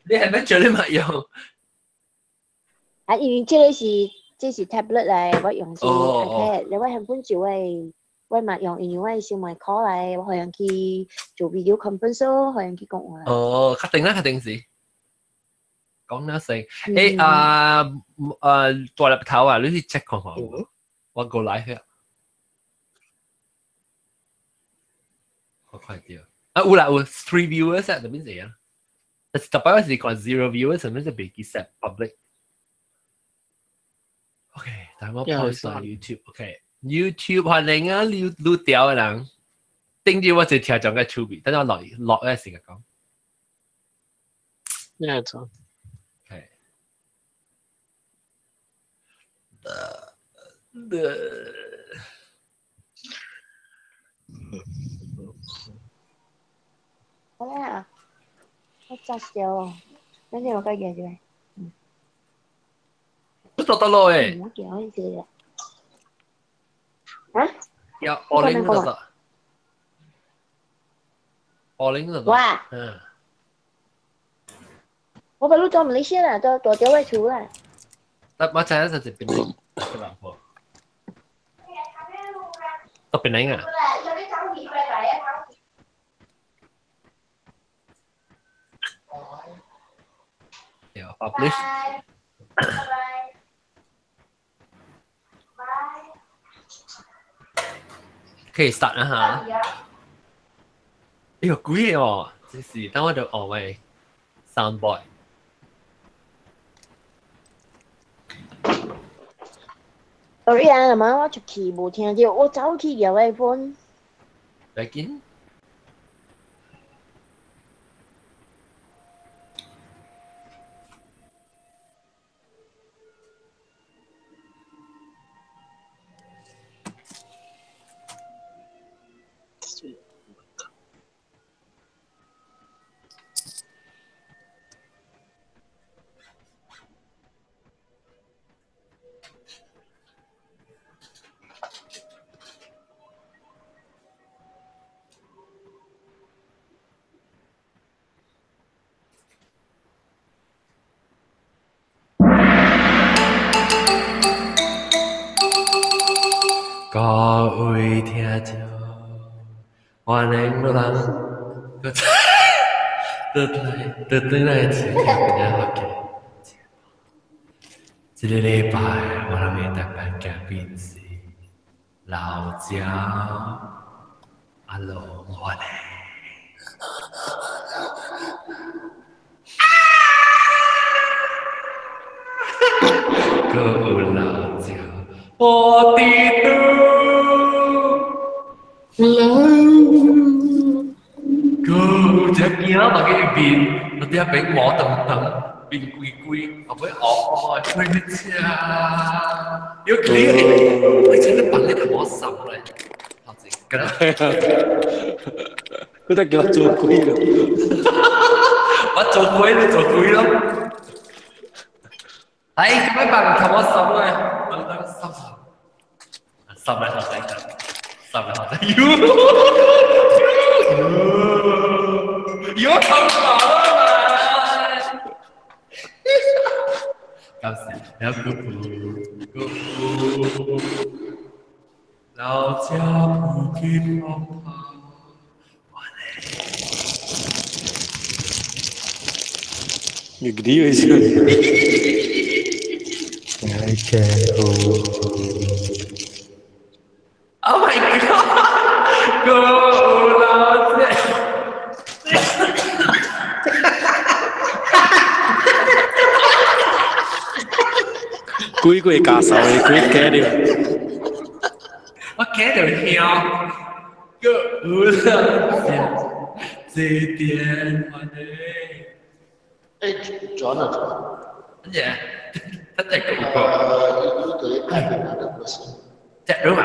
你係咪做你咪用？啊，因為這個是這是 tablet 來，我用是 iPad，你我 handphone 就會我嘛用，因為我先買 call 來，我可能去做 video conference 咯，可能去講話。哦，確定啦，確定是。講得成，誒啊啊大粒頭啊，你去 check 看看，我過來去。我快啲啊！有啦有 three viewers 啊，就變這樣。特別我是講 zero viewers，什麼是被 set public。OK，但我 post on YouTube。OK，YouTube 歡迎啊，你你屌嘅人，頂住我就聽講個趣味，等我落落嗰時間講。咩錯？係。好啦，我扎笑，等陣我該記住。嗯。都做得咯誒。我叫你知啦。啊？有我拎都得。我拎都得。哇！嗯。我把路做馬來西亞啦，都大條外厝啦。得我知啦，就變咗老婆。都變零啊！有 publish。可以 start 啦嚇。哎呦，鬼哦！這是等我就哦喂，soundboard。 Sorry 啊，媽，我出去無聽到，我走去搖 iPhone。來緊。各位聽眾，歡迎落來，倒來倒轉來聽今仔學嘅。這個禮拜我諗嘅特別嘉賓是老焦阿龍，歡迎。閣有老焦，我佇倒。閣有隻囝嘛去面，嗰啲變毛騰騰，面規規，後尾哦哦，開咩車？有佢，你真係扮你頭毛濕咧，頭先，佢都叫我做鬼咯，我做鬼你做鬼咯。哎，咁樣扮頭毛濕咧，等等濕濕嚟頭先，濕嚟頭先，喲喲，頭毛啦嘛！搞笑，然後咕咕咕，老家不給跑跑，我嘞。你個啲意思？I can hold. Oh my god! Go 老家。鬼鬼教授的，鬼驚著。我驚著聽，個有老家這電話呢？誒，轉啊！乜嘢？真係個個。你對開邊個故事？隻咯嘛，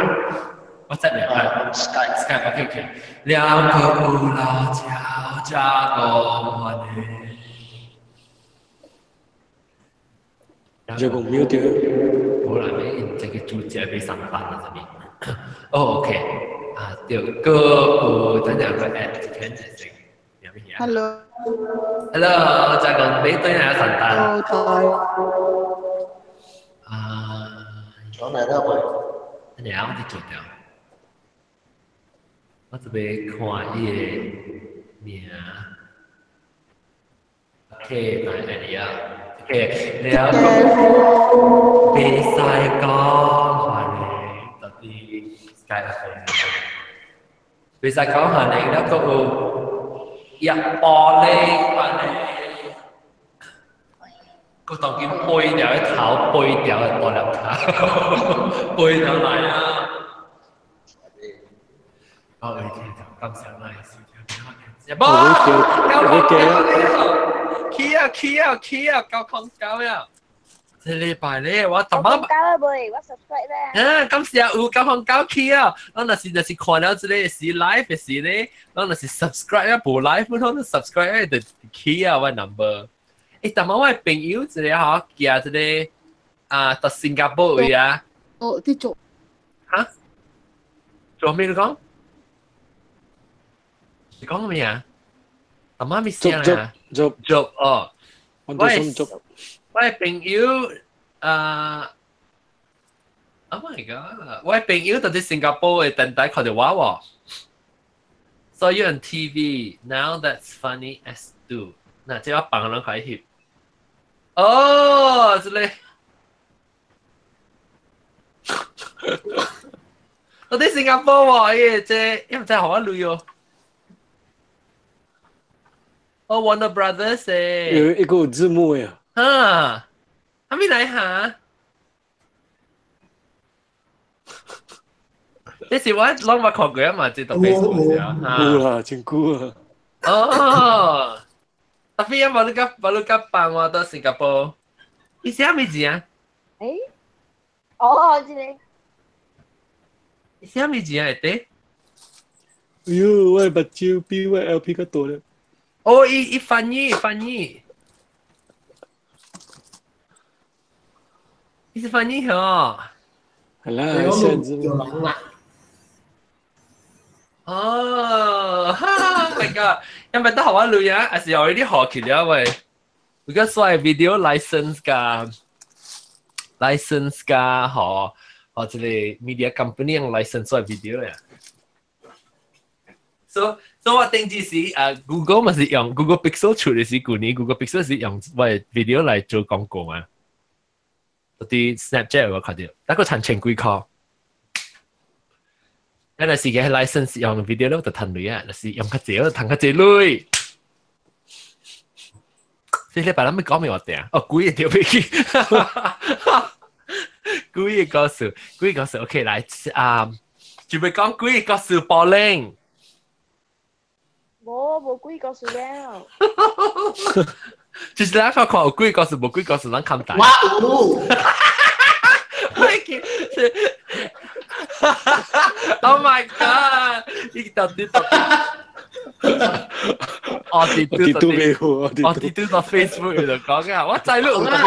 我隻嚟。 Skype。 Skype OK OK。兩個有老家家講話呢？就講 mute 掉。好啦，你這個主角被上班啦，這邊。哦，OK，啊，對，個有等陣個 app 看一下。咩？Hello。 Hello，就講你對哪神丹？啊，講嚟啦喂。你啱啲做掉。我這邊看伊个名。OK，來嚟啊。OK，了個比賽講下你到底 Skype 比賽講下你了個有一玻璃下你，個當見背掉的頭，背掉的大粒頭，背掉來啊！我有聽到，感謝來收聽。我叫，起啊起啊起啊，909啊！這禮拜咧，我頭晚九啊未，我 subscribe 咧。啊，今時有909起啊！咱若是若是看了這個是 live 的時咧，咱若是 subscribe 啊，無 live 咱 subscribe 就起啊，我 number。欸，但係我朋友一個吼，寄這個啊，到新加坡位啊。哦，佇做。嚇？做咩你講？你講咩啊？阿媽咪聲啊？做做哦。我我朋友啊，Oh my god！我朋友佇新加坡的電台看著我喎。So you on TV now? That's funny as do。嗱，這我幫人開翕。哦，這個。我佇新加坡喎，伊這伊毋知予我鐳哦。哦，Warner Brothers 誒，有一個字幕呀。啊，還沒來哈？這是我攏捌看過啊嘛，這特別啊。有啦，真久啊。哦，特別啊，無你甲無你甲幫我到新加坡，伊寫咩字啊？誒，哦，這個。伊寫咩字啊？會得？哎喲，我的目睭比我 LP 較大咧。哦，伊伊翻譯翻譯，伊是翻譯嗬。係啦，現在有人啦。哦，哈哈，my god！因為得學我女啊，還是有啲學起了喂。而家所謂 video license 噶，license 噶，學學這個 media company 用 license 做 video 呀。所所以我頂住時啊，Google 咪是用 Google Pixel 出的是舊年 Google Pixel 是用我 video 來做廣告嘛。嗰啲 Snapchat 我看到，大概賺千幾塊。啊，若是個 license 用 video 咯，就趁鐳啊；若是用較濟，就趁較濟鐳。這禮拜咱咪講咩話題啊？哦，鬼個掉飛機，鬼個故事，鬼個故事。OK，來啊，準備講鬼個故事，寶玲。無無鬼故事了。就是咱看看有鬼故事，無鬼故事，咱看大。我有。 Oh my god！你到底到底？我哋都未有，我哋都到 Facebook 度講啊！我知你有特別，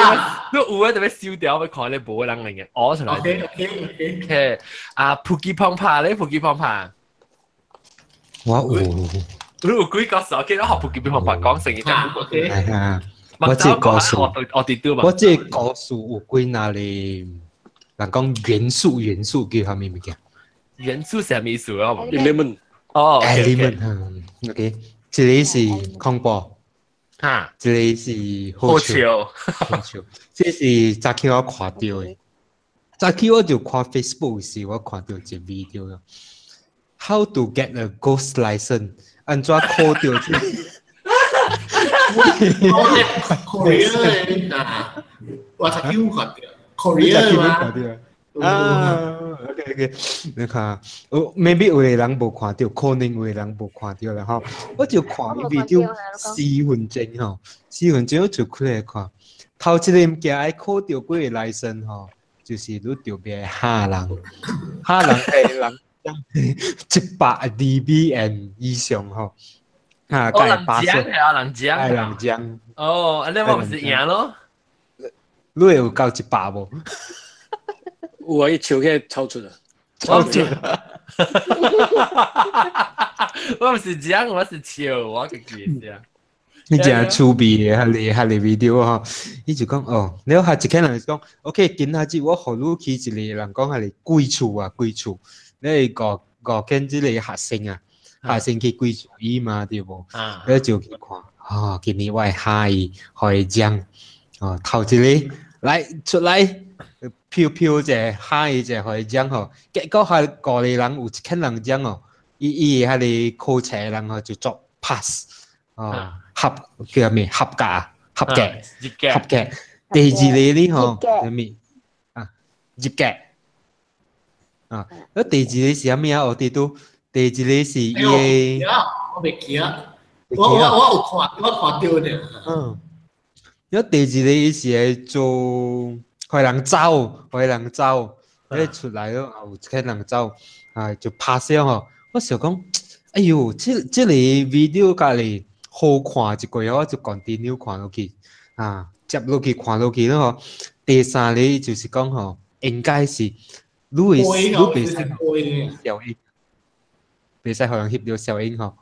你有啊特別燒掉，我看你無人嚟嘅，我出來。 OK OK OK。 OK，啊，普吉胖胖咧，普吉胖胖。我有。你有幾個手機？我學普吉胖胖講成一隻。係啊，我這個故事，我哋都我這個故事有幾若個，人講元素，元素叫啥物物件？元素是啥物意思啊？Element。哦，element，OK，一個是恐怖，哈，一個是好笑，好笑，這是早起我看到的。早起我就看 Facebook 時，我看到一個 video How to get a ghost license？按怎考到這個？Korea 啊，我才有看到 Korea 嘛。啊，OK OK，你看，有 maybe 有個人無看到，可能有個人無看到啦吼。我就看伊 video 4分鐘吼，4分鐘我就開來看。頭一個物件愛考著幾個 license 吼，就是你著別嚇人，嚇人係人100 dBm 以上吼。啊，哦，人講係啊，人講，係人講。哦，按呢我毋是贏咯。你會有夠100無？有啊，伊笑起來超出啊！我唔是，我唔是講，我是笑，我自己講。你真趣味的，彼個 video 吼，伊就講哦，了後一個人就講，OK，今仔日我予你去一個人講彼個鬼厝啊，鬼厝，你五五間這個學生啊，學生去鬼厝伊嘛對無？了就去看，哦，今年我會嚇伊，予伊講，哦，頭一個來出來，飄飄者嚇伊者，予伊講吼，結果彼五個人有一間人講哦，伊伊彼個考冊的人吼就做 pass，哦。合叫咩？合格合格合格。第二個呢吼，啥物啊？入格啊！啊，第二個是啥物啊？我哋都第二個是伊個，我袂記啊。我有看，我看著呢。嗯。啊，第二個伊是會做，予人走，予人走，伊出來了，有一個人走，啊，就拍攝吼。我想講，哎喲，這個 video 家裡。好看一個我就 continue 看落去，啊，接落去看落去咯吼。第三個就是講吼，應該是你會你袂使小英，袂使予人翕著小英吼。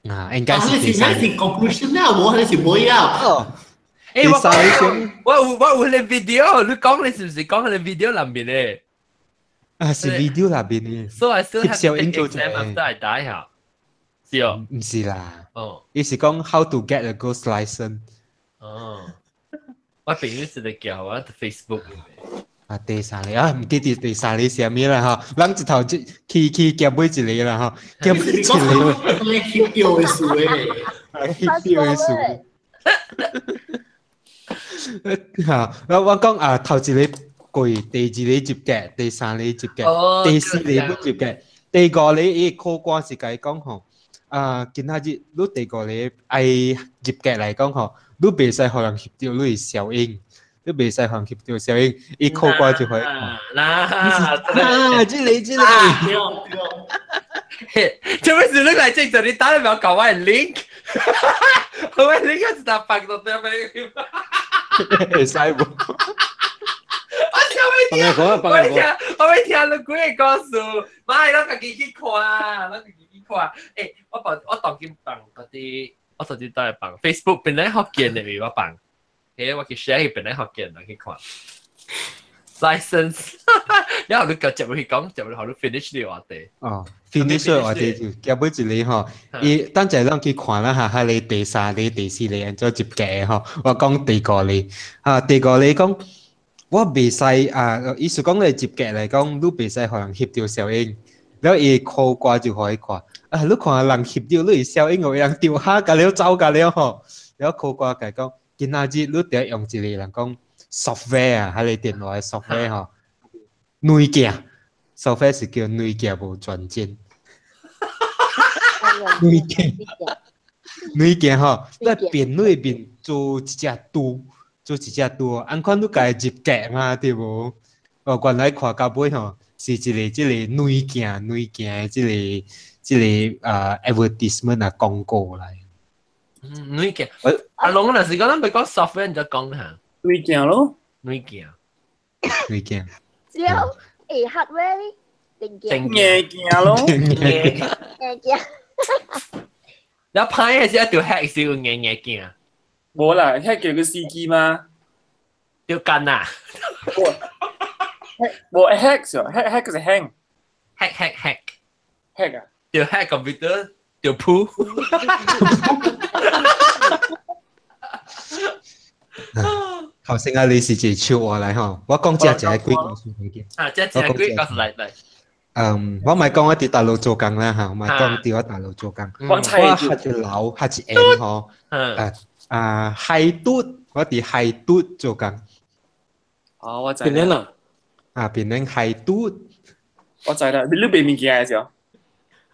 啊，應該是第三個。是 conclusion 啊，無，彼是尾啊。哦，欸，我有彼個 video，你講你是毋是講彼個 video 內面的？啊，是 video 內面的。 So I still have to take exam after I die 哈。是哦，毋是啦，哦，伊是講 how to get a ghost license。哦，我朋友是咧叫我佇 Facebook。啊，第三個啊，毋記得第三個是啥物啦吼，咱一頭去去夾尾一個啦吼，夾尾一個。你翕著的事誒，翕著的事。哈，我講啊，頭一個過，第二個入格，第三個入格，第四個不入格，第五個伊考官是共伊講吼。啊！今仔日你第五個愛入格來講吼，你袂使予人翕著你的小影，你袂使予人翕著小影，伊考官就會嗱，啊，這個這個，嘿，做咩事你來這陣？你打你唔要搞我的 link，我的 link 是打放到對面。會使無？我聽未聽，我未聽，我未聽你幾个故事，媽，咱家己去看，咱家己去看。欸，我放我當今放嗰啲，我甚至都係放 Facebook 本來福建的咪我放，欸，我去 share 去本來福建人去看。license，然後你接落去講，接落去你 finish 呢個話題。哦，finish 個話題就結尾一個吼，伊等陣咱去看啦嚇，彼个第三個、第四個按怎入格吼，我講第五個，啊，第五個講。我袂使啊，意思講你入格來講，你袂使予人翕著小影，了伊考官就予伊看，啊，你看人翕著你小影，有人丟蝦甲了走甲了吼，了考官共伊講，今仔日你得用一個人講 software 啊，彼个電話的 software 吼，軟件，software 是叫軟件無全真，軟件，軟件吼，你變內面做一隻豬。做一隻豬，按款你共伊入格嘛，對無？哦，原來看到尾吼，是一個這個軟件、軟件的這個這個啊 advertisement 啊廣告來。嗯，軟件。阿龍若是講咱欲講 software，你就講下。軟件咯。軟件。軟件。之後，欸，hardware 定件。硬件咯。硬件。你歹的是一條 hack 是有硬硬件。無啦，遐叫個司機嗎？叫幹啊！無 hack 是 hack hack 是 hang hack hack hack hack 啊！叫 hack computer 叫鋪。頭先啊，你是一個笑話來吼，我講這一個鬼故事來嘅。啊，這一個鬼故事來來。嗯，我咪講我佇大陸做工啦嚇，我咪講佇我大陸做工。我下一樓下一下吼，啊。啊，海都，我佇海都做工。哦，我知。檳城啦。啊，檳城海都。我知啦，你賣物件的時候。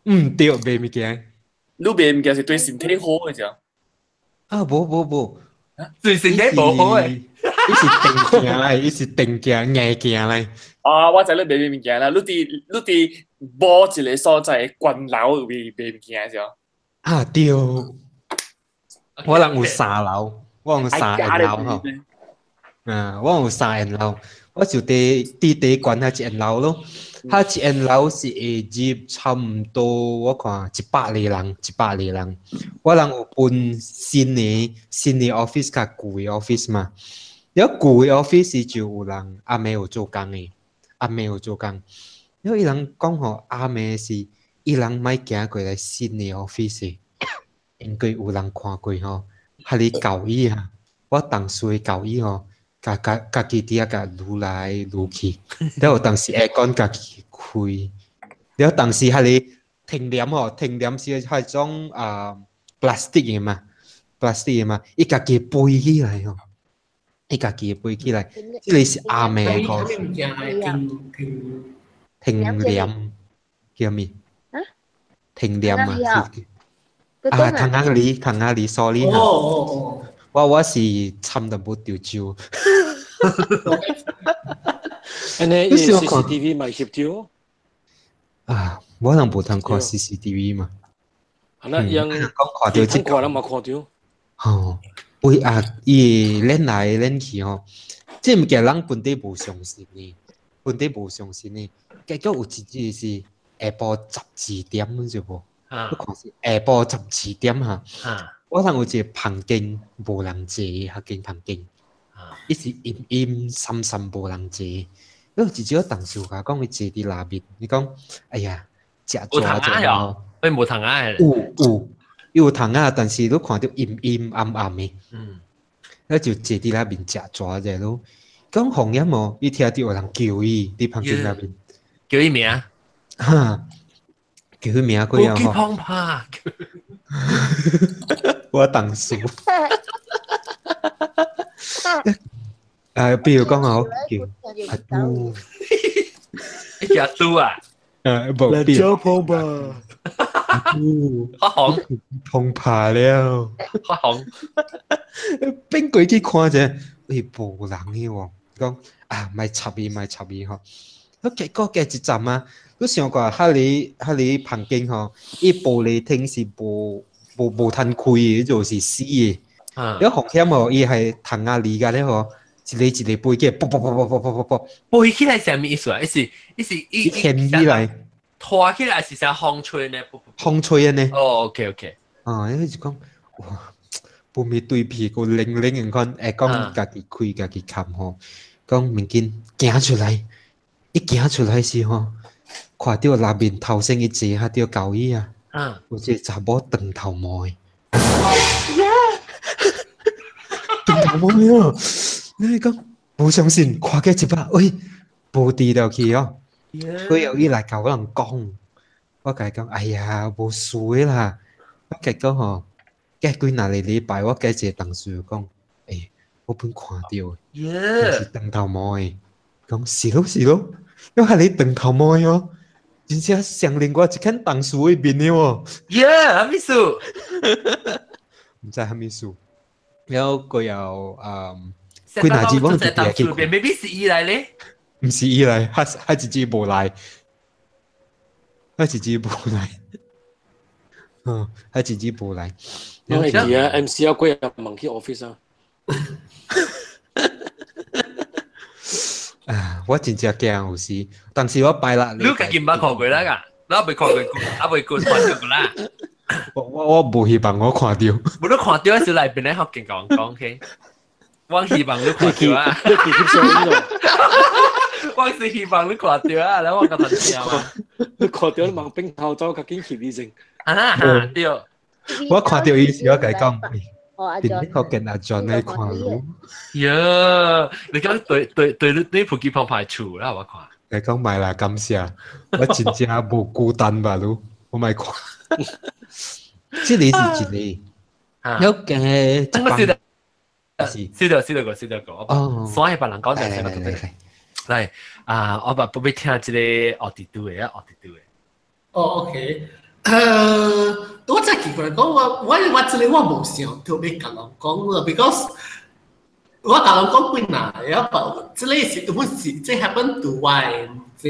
嗯，對，賣物件。你賣物件是對身體好的時候。啊，無無無，對身體無好的。伊是定件來，伊是定件硬件來。啊，我知你賣物件啦，你佇某一個所在關樓賣物件的時候。啊，對。我人有三樓，我有三層樓吼。啊，我有三層樓，我就佇佇第懸遐一層樓咯，遐一層樓是會入差毋多，我看100個人，100個人。我人有分新的新的 office 佮舊的 office 嘛。了舊的 office 就有人暗暝有做工的，暗暝有做工。了伊人講吼，暗暝是伊人莫行過來新的 office，因為有人看過吼，彼个舊椅啊，我同事的舊椅吼，家家家己佇遐共擼來擼去，了有當時 aircon 家己開，了當時彼个停簾吼，停簾是彼種啊 plastic 的嘛，plastic 的嘛，伊家己飛起來吼，伊家己飛起來，這个是暗暝個停簾叫咩？停簾啊！啊，窗仔裡，窗仔裡，sorry 哈。我我是參淡薄著酒。按呢，伊 CCTV 嘛翕著。啊，我人無通看 CCTV 嘛。啊，那樣講看著這看人嘛看著。吼，喂啊，伊會練來練去吼，這物件人本地無相信的，本地無相信的，結果有一日是下晡12點就無，你看是下晡12點哈。我通有一個房間無人坐，彼間房間，伊是陰陰森森無人坐。有一日同事共我講，伊坐佇內面，伊講：哎呀，食有窗仔喲，伊無窗仔。有有，伊有窗仔，但是你看著陰陰暗暗的。嗯，那就坐佇內面食蛇者咯。講紅葉無，伊聽著有人叫伊佇房間內面，叫伊名。哈，叫伊名過後吼。碰拍。我同事。比如講啊，叫阿杜，叫阿杜啊？無，辣椒碰吧。阿杜，較紅，碰拍了，較紅。變過去看者，欸，無人去喎。講啊，莫插伊，莫插伊吼。結果過一站啊，你想看，彼个彼个房間吼，伊玻璃廳是無無無通開的，就是死的。了風險吼，伊係窗仔離個咧吼，一個一個飛起來，啵啵啵啵啵啵啵啵。飛起來啥物意思啊？伊是伊是伊掀起來，拖起來是啥風吹呢？風吹的呢？哦，OK OK。啊，伊就講哇，半暝對皮個冷冷的款，會講家己開家己冚吼，講物件行出來，一行出來時吼，看著內面頭先伊坐遐著交椅啊，有一個查某長頭毛的。長頭毛的哦，你講無相信，看過一擺，喂，無治了去哦。佢又伊來共我人講，我共伊講，哎呀，無事的啦。我結果吼，過幾若個禮拜，我過一個同事講，欸，我本看著，是長頭毛的，講是咯是咯，我係你長頭毛的哦，真正相連我一間同事的面的哦。耶，啥物事？毋知啥物事。了後過後，幾若日我就定去看。 maybe 是伊來咧？毋是伊來，他一直無來，他一直無來，嗯，他一直無來。我會記啊，MC 啊，過日問去 office 啊。啊，我真正驚有時，當時我拜六。你家己毋捌看過啦㗎？你未看過，啊未過看著過啦。我我我無希望我看著。無你看著時內邊咧，福建講講起。我希望你看著啊。你直接上呢度。我是希望你看著啊，然後我甲他聽啊。你看著你望冰頭走，較緊翕伊先。啊哈，對。我看著伊時，我共伊講。邊個見阿 John 來看你？喲，你講對對對，你你普吉旁排除啦，我看。你講莫啦，感謝，我真正無孤單吧？你，我莫看。這個是一個，有嘅。我記得，記得記得過，記得過。哦，所以別人講就係來來來啊！我把不必聽這個奧迪都的啊，奧迪都的。哦，OK。我真奇怪講，我我我這個我無想特別共人講啦，because 我共人講幾若，也不，這個是本是這 happen to 我的這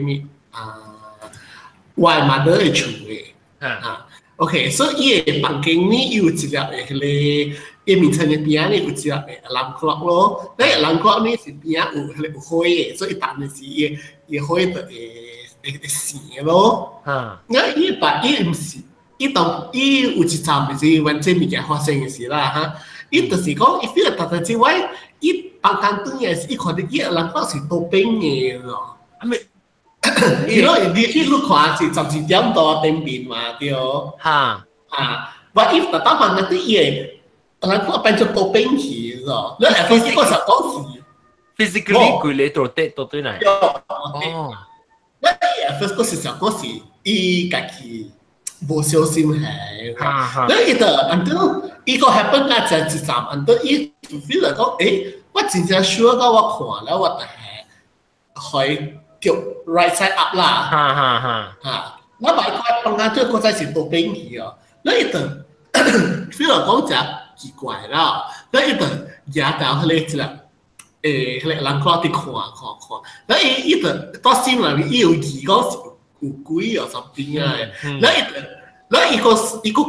物啊，我的 mother 的厝的啊， OK，所以伊个房間呢有一粒的彼个伊面層的邊仔呢有一粒的 alarm clock 咯，那 alarm clock 呢是邊仔有彼个有火的，所以伊當的是伊伊火就會閃咯。那伊把伊毋是，伊當伊有一站是完這物件發生的時啦哈，伊就是講伊 feel 逐逐之外，伊房間轉來時，伊看著伊 alarm clock 是倒反的咯。啊咪？伊咯，你去你看是12點多頂面嘛，對。哈。啊，我伊特當問嗰啲嘢，人講變做倒反去咯。你係分析嗰時講是 physically 佢你到底到對嚟。哦。我伊 first 嗰時就講是伊家己無小心係。你伊就按照伊個 happen 啊，就一站按照伊 feel 嚟講，誒，我真正 sure 到我看了我就係可以。叫 right side up 啦，哈哈哈，啊，我買塊放下這個才是倒反去哦。你一等，feel 講真奇怪啦，你一等舉到彼個一個，彼個人看佇看看看，你伊等到心內面伊有疑講是有鬼哦，something 啊，你一等，你伊個伊個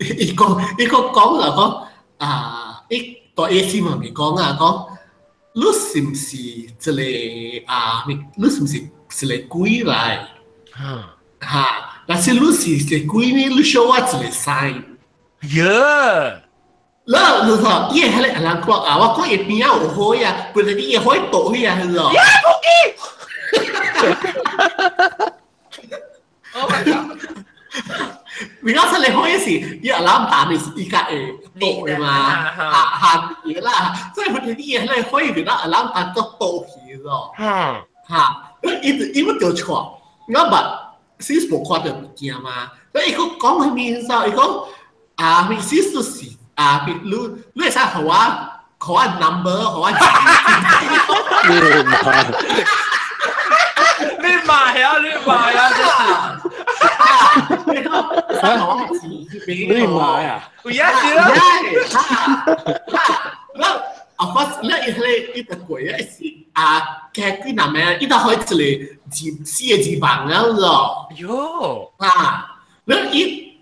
伊個伊個講啦講啊，伊到伊心內面講啊講。你是毋是一個啊？你是毋是一個鬼來？哈！若是你是一個鬼呢？你 show 我一個 sign。喲！你你看，伊彼個人講啊，我講伊邊仔有火啊，本來伊個火倒去啊，是咯。呀，扑街！Oh my god！你講出嚟火是，伊阿攬彈的是伊家會倒的嘛，哈哈啦，所以佢哋伊迄個火變到阿攬彈都倒去咯。哈哈，伊伊要著錯，我捌 since 無看著物件嘛，所以伊閣講啥物意思？伊講啊，since 就是啊，你你會使予我，予我 number，予我錢。你買啊！你買啊！真係。你買啊？有影是啦。我啊，我你伊彼個伊個過啊是啊，加幾難咩？伊就開一個字四個字房啊咯。喲。啊，你伊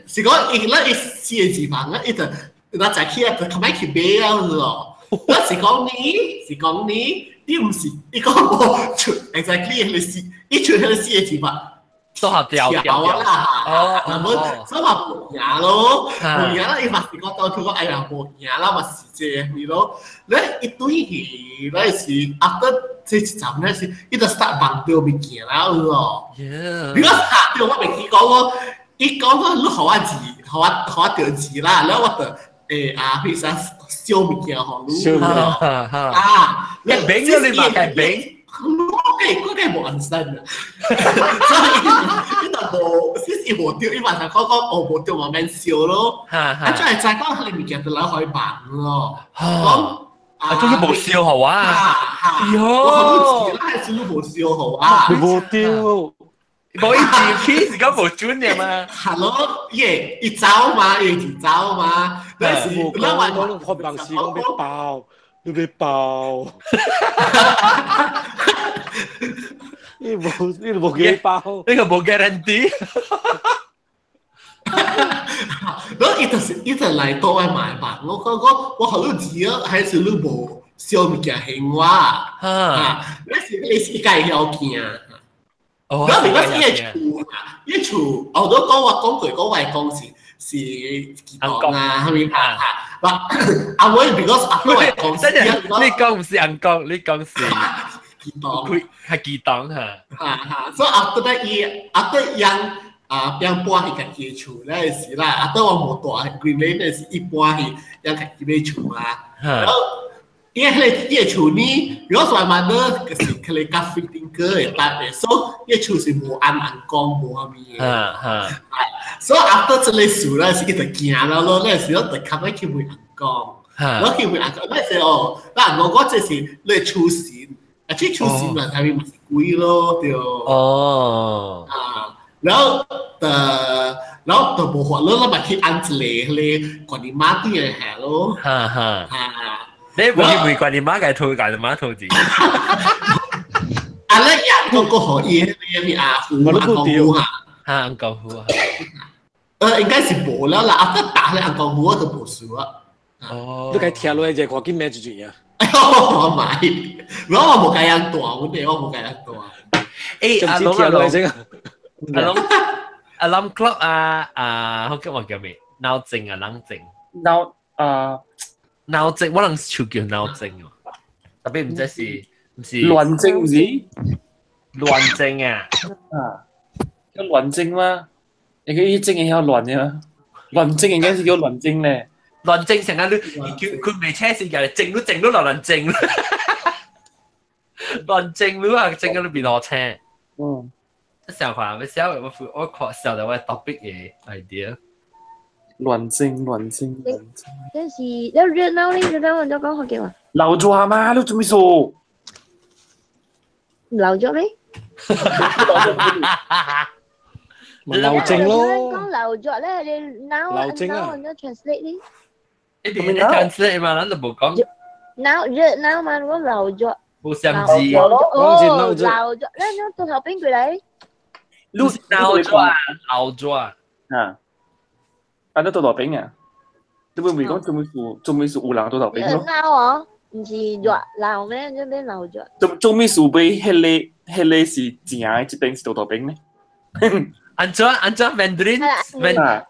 是講伊你伊四個字房啊，伊就我早起啊，就較擺去買啊咯。我是講你，是講你，你毋是，伊講無出 exactly 彼個四，伊出彼個四個字房。都係掉掉啦，哦，那麼所以話無贏咯，無贏啦，伊嘛是講當初講哎呀無贏啦，嘛是這咪咯，你一對去，你是 after 這一站咧是，伊就 start 忘掉物件啦咯。你講嚇對，我袂記講我，伊講講你予我字，予我予我著字啦，然後我就啊，彼啥燒物件予你，啊，你餅啊，你嘛係餅。我個無 understand 啊，所以伊就無，只是無對，伊嘛是講講哦無對嘛免燒咯，啊，再係再講彼個物件就來可以忘咯，講啊，終於無燒好啊，喲，我好似你無燒好啊，你無對，無伊字起是講無準的嘛，係咯，伊伊走嘛，伊就走嘛，但是咱話講我人是講欲爆。你欲爆，你無你無給包，呢個無 guarantee。我伊就是伊就來倒來買吧，我講講我好多錢啊，還是你無燒物件還我啊？你是你是伊家曉驚。哦，我明我伊個厝，伊厝，我都講我講過講外公是是激動啊，係咪啊？阿妹，because 阿妹講，真係你講唔是阿公，你講是激動，佢係激動嚇。嚇嚇，所以 after that 伊 after 樣啊，變搬去家己厝咧是啦，after 我無住 Greenland 咧是伊搬去樣家己買厝啊。然後伊彼個伊個厝呢，如果說嘛呢，就是佢哋較 free thinker 的搭的，所以伊厝是無暗暗光無啥物的。嚇嚇。所以 after 這個事咧是伊就驚了咯，那時候就較擺去問阿公，我去問阿公，那時候那阿公講這是你出神，啊這出神嘛，啥物嘛是鬼咯，對。哦。啊，然後就然後就無法咯，咱嘛去按一個彼個觀音媽對來下咯。哈哈。啊。你無去問觀音媽，共吐觀音媽吐錢。啊，咱也講過予伊彼個阿父阿公母哈。哈，紅高湖啊。應該是無了啦，啊，打咧紅高湖我就無數啊。哦，你該聽落來就看見咩就對啊。我買，我無計人大，我哋我無計人大。誒，阿龍阿龍阿龍阿龍 club 啊啊，好叫我叫咩？腦靜啊，冷靜。腦啊，腦靜，我能手叫腦靜哦。特別唔知是唔是亂症唔是？亂症啊！啊，叫亂症嗎？你個伊症會曉亂嘅嗎？亂症應該是叫亂症咧。亂症成日你佢未車時嘅，靜都靜都落亂症。亂症你話症喺裏邊落車。嗯。想看，我想我我看想到我 topic 嘅 idea。亂症亂症亂症。這是你熱鬧咧，熱鬧，你講福建話。留住下嘛，你做咩數？留咗咩？留症咯。講留咗咧，你 now 留症啊 now 你 translate 咧？你哋 translate 嘛，咱就無講。 now 熱鬧嘛，我留咗。無相字。哦，留咗，你你到頭邊過嚟？你留咗啊，留咗啊。啊，啊，你到頭邊啊？你會唔會講做咩事？做咩事有人到頭邊熱咯？鬧哦，唔是熱鬧咩？這邊留咗。做做咩事俾迄個迄個是正的，這邊是到頭邊呢？安怎安怎 Mandarin？啊，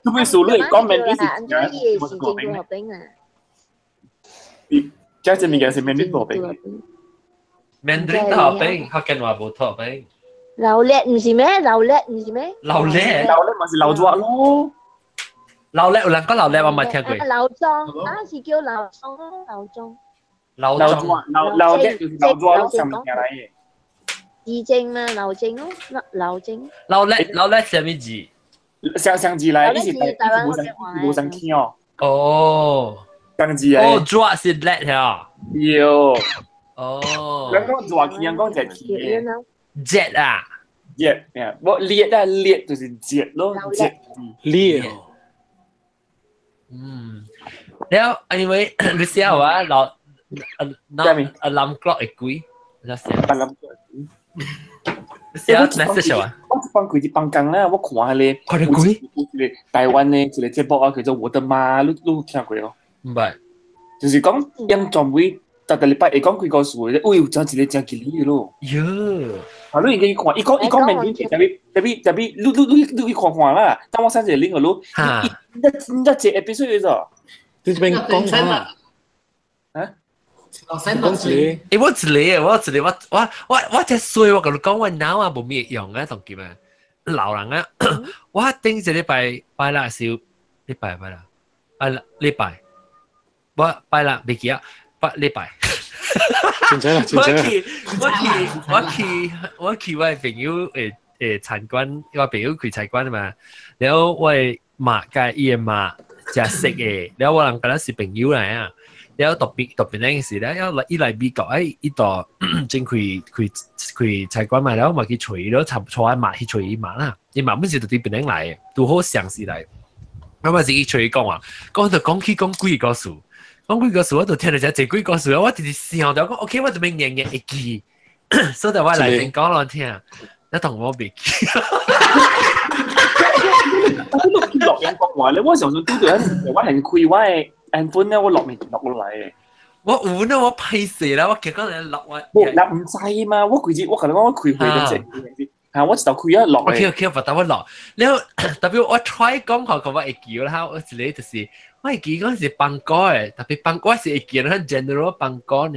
做咩事你講 Mandarin 是安怎伊是正到頭邊啊？這這物件是 Mandarin 頭邊。 Mandarin 頭邊，福建話無頭邊。留叻唔是咩？留叻唔是咩？留叻，留叻咪是留咗咯。留叻有人講留叻，我冇聽過。劉莊啊，是叫劉莊咯，劉莊。劉莊，留留叻就是留咗咯，上面來嘅。字正嘛，劉正咯，劉正。留叻留叻什麼字？上上字來，你是無上無上聽哦。哦，上字來。哦，抓是叻呀。有。哦。人講抓起，人講就起嘅。熱啊！熱，我烈啊烈就是熱咯，熱烈。嗯，แล้ว anyway 你寫話老那阿林 clock 會貴，你寫。阿林你寫 message 啊？我一放開一放工咧，我看迄個，看到鬼？一個台灣的一個節目啊，叫做《我的媽》，你你有聽過哦？毋捌，就是講因專門逐逐禮拜會講幾個事的，哎呦，真一個真吉利咯。喲，啊，你應該去看，伊講伊講明明特別特別特別，你你你你去看看啦。等我 send 一個 link 予你，你你一個 episode 咗。你這邊講啥？啊？講一個。欸，我一個，我一個，我我我我真衰，我共你講，我腦啊無咩用啊，同佢嘛老人啊，我頂一禮拜拜六時，禮拜拜六，拜六禮拜，我拜六袂記啊，拜禮拜。真正啦，真正。我去我去我去我去我朋友誒誒餐館，我朋友開餐館嘛，然後我的媽佮伊的媽食識的，然後我人敢若是朋友來啊。然後特別特別那時咧，要來伊來美國，哎，伊到真開開開餐館嘛，然後嘛去揣伊咯，坐坐阿媽去揣伊媽啦，伊媽本是就佇檳城來的，拄好相識來。我嘛是去揣伊講啊，講就講起講幾個事，講幾個事，我就聽到這幾個事，我直直想著講，OK，我就欲硬硬會記，所以我來先講落聽，你同我袂記。我錄音講話咧，我上次拄著我係開我的 iPhone 咧，我錄未錄落來的。我有呢，我歹勢啦，我結果嚟錄我。無，錄毋知嘛，我規日我共你講，我開會就這，嚇我一頭開啊錄。 OK OK，我等我錄。了後特別我 try 講下，個我會記啦，我一個就是我會記講是放歌的，特別放歌是會記咱 general 放歌爾。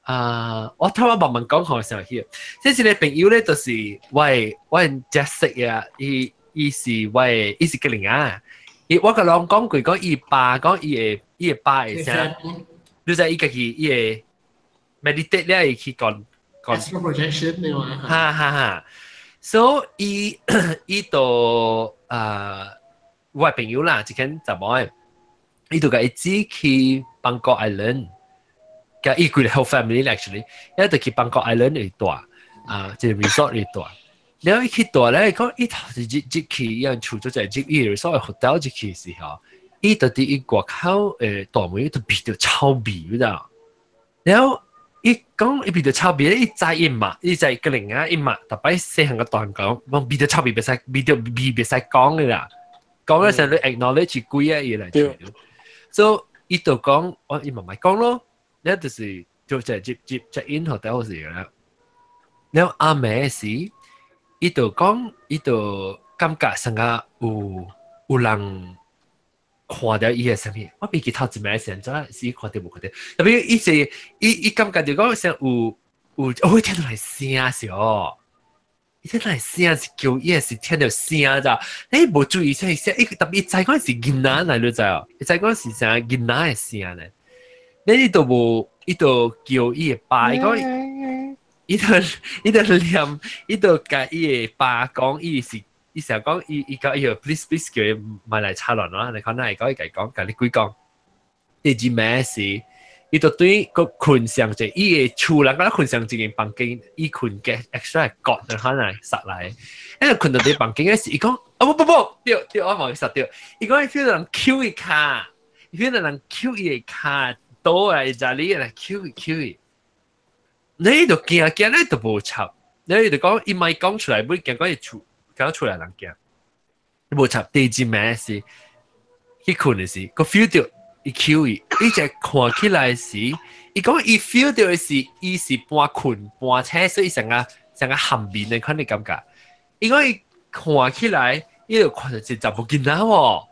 啊，我頭我慢慢講好想起，這一個朋友咧，就是我我認識嘅，伊伊是我伊是吉林啊。伊我共人講過，講伊爸講伊會伊會爸會啥？你知伊家己伊會 meditate 了，會去講講。 Astral projection 你話？哈哈哈！所以伊伊就啊，我朋友啦，一間查某的，伊就共伊姊去 Bangkok Island，共伊規個 whole family actually，伊就去 Bangkok Island 裡住，啊，一個 resort 裡住。然後伊去住咧，伊講伊頭一日入去，伊人厝做一入伊 resort hotel 入去時候，伊就佇伊外口誒大門就聞著臭味，你知道？然後伊伊講伊鼻著臭味，伊知伊嘛，伊知個另啊，伊嘛，逐擺細漢個大漢講，講鼻著臭味袂使，鼻著味袂使講嘅啦，講嘅時候你 acknowledge 鬼啊伊來吹。所以伊就講，我伊慢慢講咯，你就是就就接接 check in hotel 時啦。然後阿妹時，伊就講，伊就感覺成個有有人看到伊嘅啥物，我袂記頭一暝時陣，是看到無看到，特別伊是伊伊感覺就講像有有，哦，聽到來聲是哦，伊聽到來聲是叫伊是聽到聲咋，你無注意聲聲，伊特別伊知講是囡仔來，你知哦？伊知講是啥囡仔嘅聲咧，你都無，伊就叫伊嘅爸，伊講，伊就伊就念，伊就共伊嘅爸講，伊是。伊成日講，伊伊講，伊就 please please 叫伊莫來插亂啦，你看哪會講伊共講，共你鬼講。第二暝是，伊就對個睏上者，伊的厝人敢若睏上一間房間，伊睏嘅 extra 角就可能殺來。因為睏到佇房間嘅時，伊講，啊不不不，對對，我無殺對。伊講伊 feel 到人抾伊跤，伊 feel 到人抾伊的跤，倒來這裡來抾伊抾伊。你就驚驚，你就無插，你就講伊莫講出來，不驚講伊厝。講出來人驚，你無插。第二暝是去睏的時，個 feel 到伊抾伊，伊就看起來時，伊講伊 feel 到的是，伊是半睏半醒，所以成個成個含面的款的感覺。伊講伊看起來，伊就看到一個查某囡仔喎。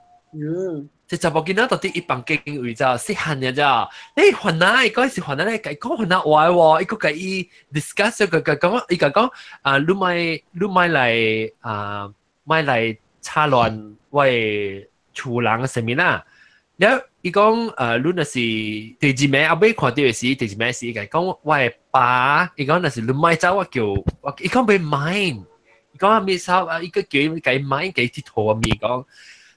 這查某囡仔到底伊房間位咋細漢的咋？你煩惱，伊講是煩惱咧，共伊講煩惱話喎，伊閣共伊 discuss 個個講，伊共講啊，你莫你莫來啊，莫來插亂我的厝人啥物啦。了伊講呃，你若是第二暝後尾看到的時，第二暝時伊共講我的爸，伊講若是你莫走，我叫我，伊講袂 mind，伊講啊咩啥啊，伊閣叫伊共伊 mind，共伊佚佗啊咪講，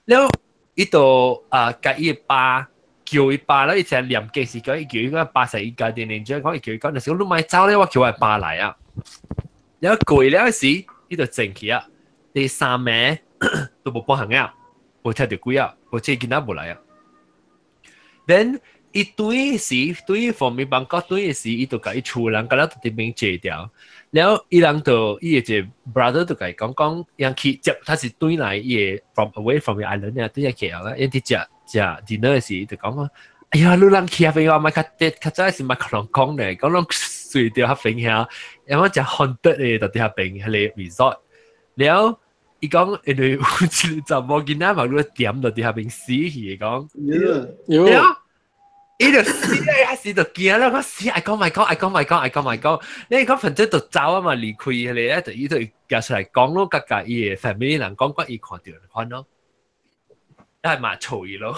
了。伊就啊，共伊爸叫伊爸啦，伊成念經時叫伊叫伊講爸是伊家己年長，講伊叫伊講，若是講你莫走咧，我叫我爸來啊。了過了時，伊就靜去啊。第三暝都無半項啊，無聽著鬼啊，無這囡仔無來啊。Then 伊轉時，轉 from 伊 Bangkok 轉時，伊就共伊厝人共了佇邊坐掉。了伊人就伊的一個 brother 就共伊講講，伊去接他是轉來伊的 from away from the island 啊，轉來 KL 啦，伊佇食食 dinner 時就講講，哎呀，你人去遐邊我莫較較早時莫共人講咧，講攏睡著遐邊遐，因為食 haunted 的佇遐邊彼个 resort。了伊講因為有一個查某囡仔嘛，你點到佇遐邊死去，講，了。伊就死咧，一時就驚啦！我死，愛講莫講，愛講莫講，愛講莫講。你講反正就走啊嘛，離開彼個咧，就伊就夾出來講咯，共共伊的 family 人講，講伊看著款咯，係嘛嘈伊咯。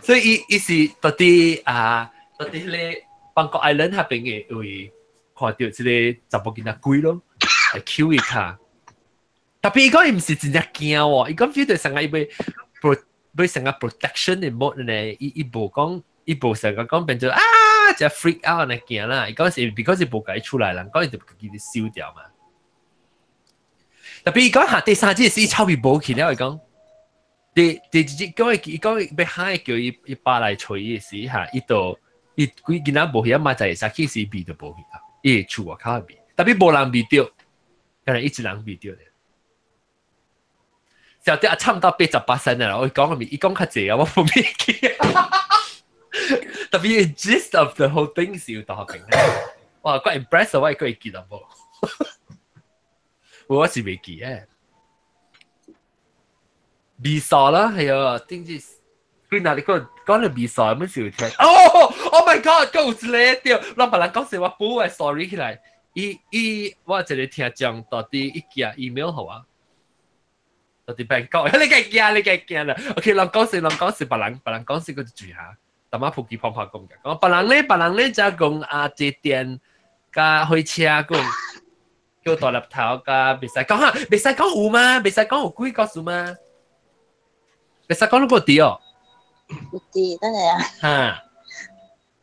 所以伊伊是到底啊，到底彼个 Bangkok Island 彼邊的位看著這个查某囡仔鬼咯，來抾伊跤。特別伊講伊毋是真正驚喎，伊講 feel 到成個伊欲 pro 欲成個 protection 的 mode 呢，伊伊無講。伊無成個講變做啊，就 freak out 來驚啦！伊講是 because 無共伊出來人，講伊就家己收掉嘛。特別伊講下第三日是伊臭味無去了，伊講第第二日講伊伊講欲喊叫伊伊爸來揣伊時嚇，伊就伊規囡仔無去啊嘛，就會使去時味就無去啊，伊會厝外口的味，特別無人味著，敢若伊一人味著咧。小弟啊，差毋多88仙啦，我講個味，伊講較濟啊，我無記。特別 gist of the whole thing 是有大學平。哇，怪 impress 我會會記得無？我是袂記誒。味素啦，係啊，頂住佢哪裡個講到味素，有時有聽。哦，Oh my God，閣有一個對，讓別人講說我補個 story 起來。伊伊我一個聽眾到底伊寄 email 予我。到底 Bangkok，你該驚，你該驚啦。OK，人講說，人講說，別人別人講說，閣注意下。淡仔普及方法講嘅，講別人咧，別人咧就講啊，坐電佮火車講叫大粒頭佮袂使講哈，袂使講有嗎？袂使講有鬼故事嗎？袂使講你個佇哦。有佇，等下啊。哈。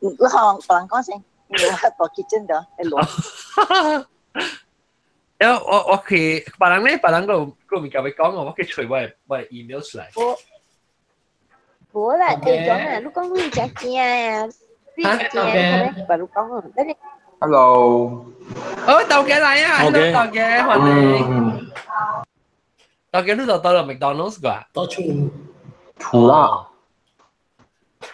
你看別人講先，我到 kitchen 度，會亂。然後我我去別人咧，別人個個物件欲講哦，我去揣我我 email 出來。無無啦，會講啊！你講你真驚啊！你你白如講啊，等你。 Hello。哦，豆姐嚟啊！Hello，豆姐，歡迎。豆姐，你就到了 McDonald's 啩？到厝。厝啦。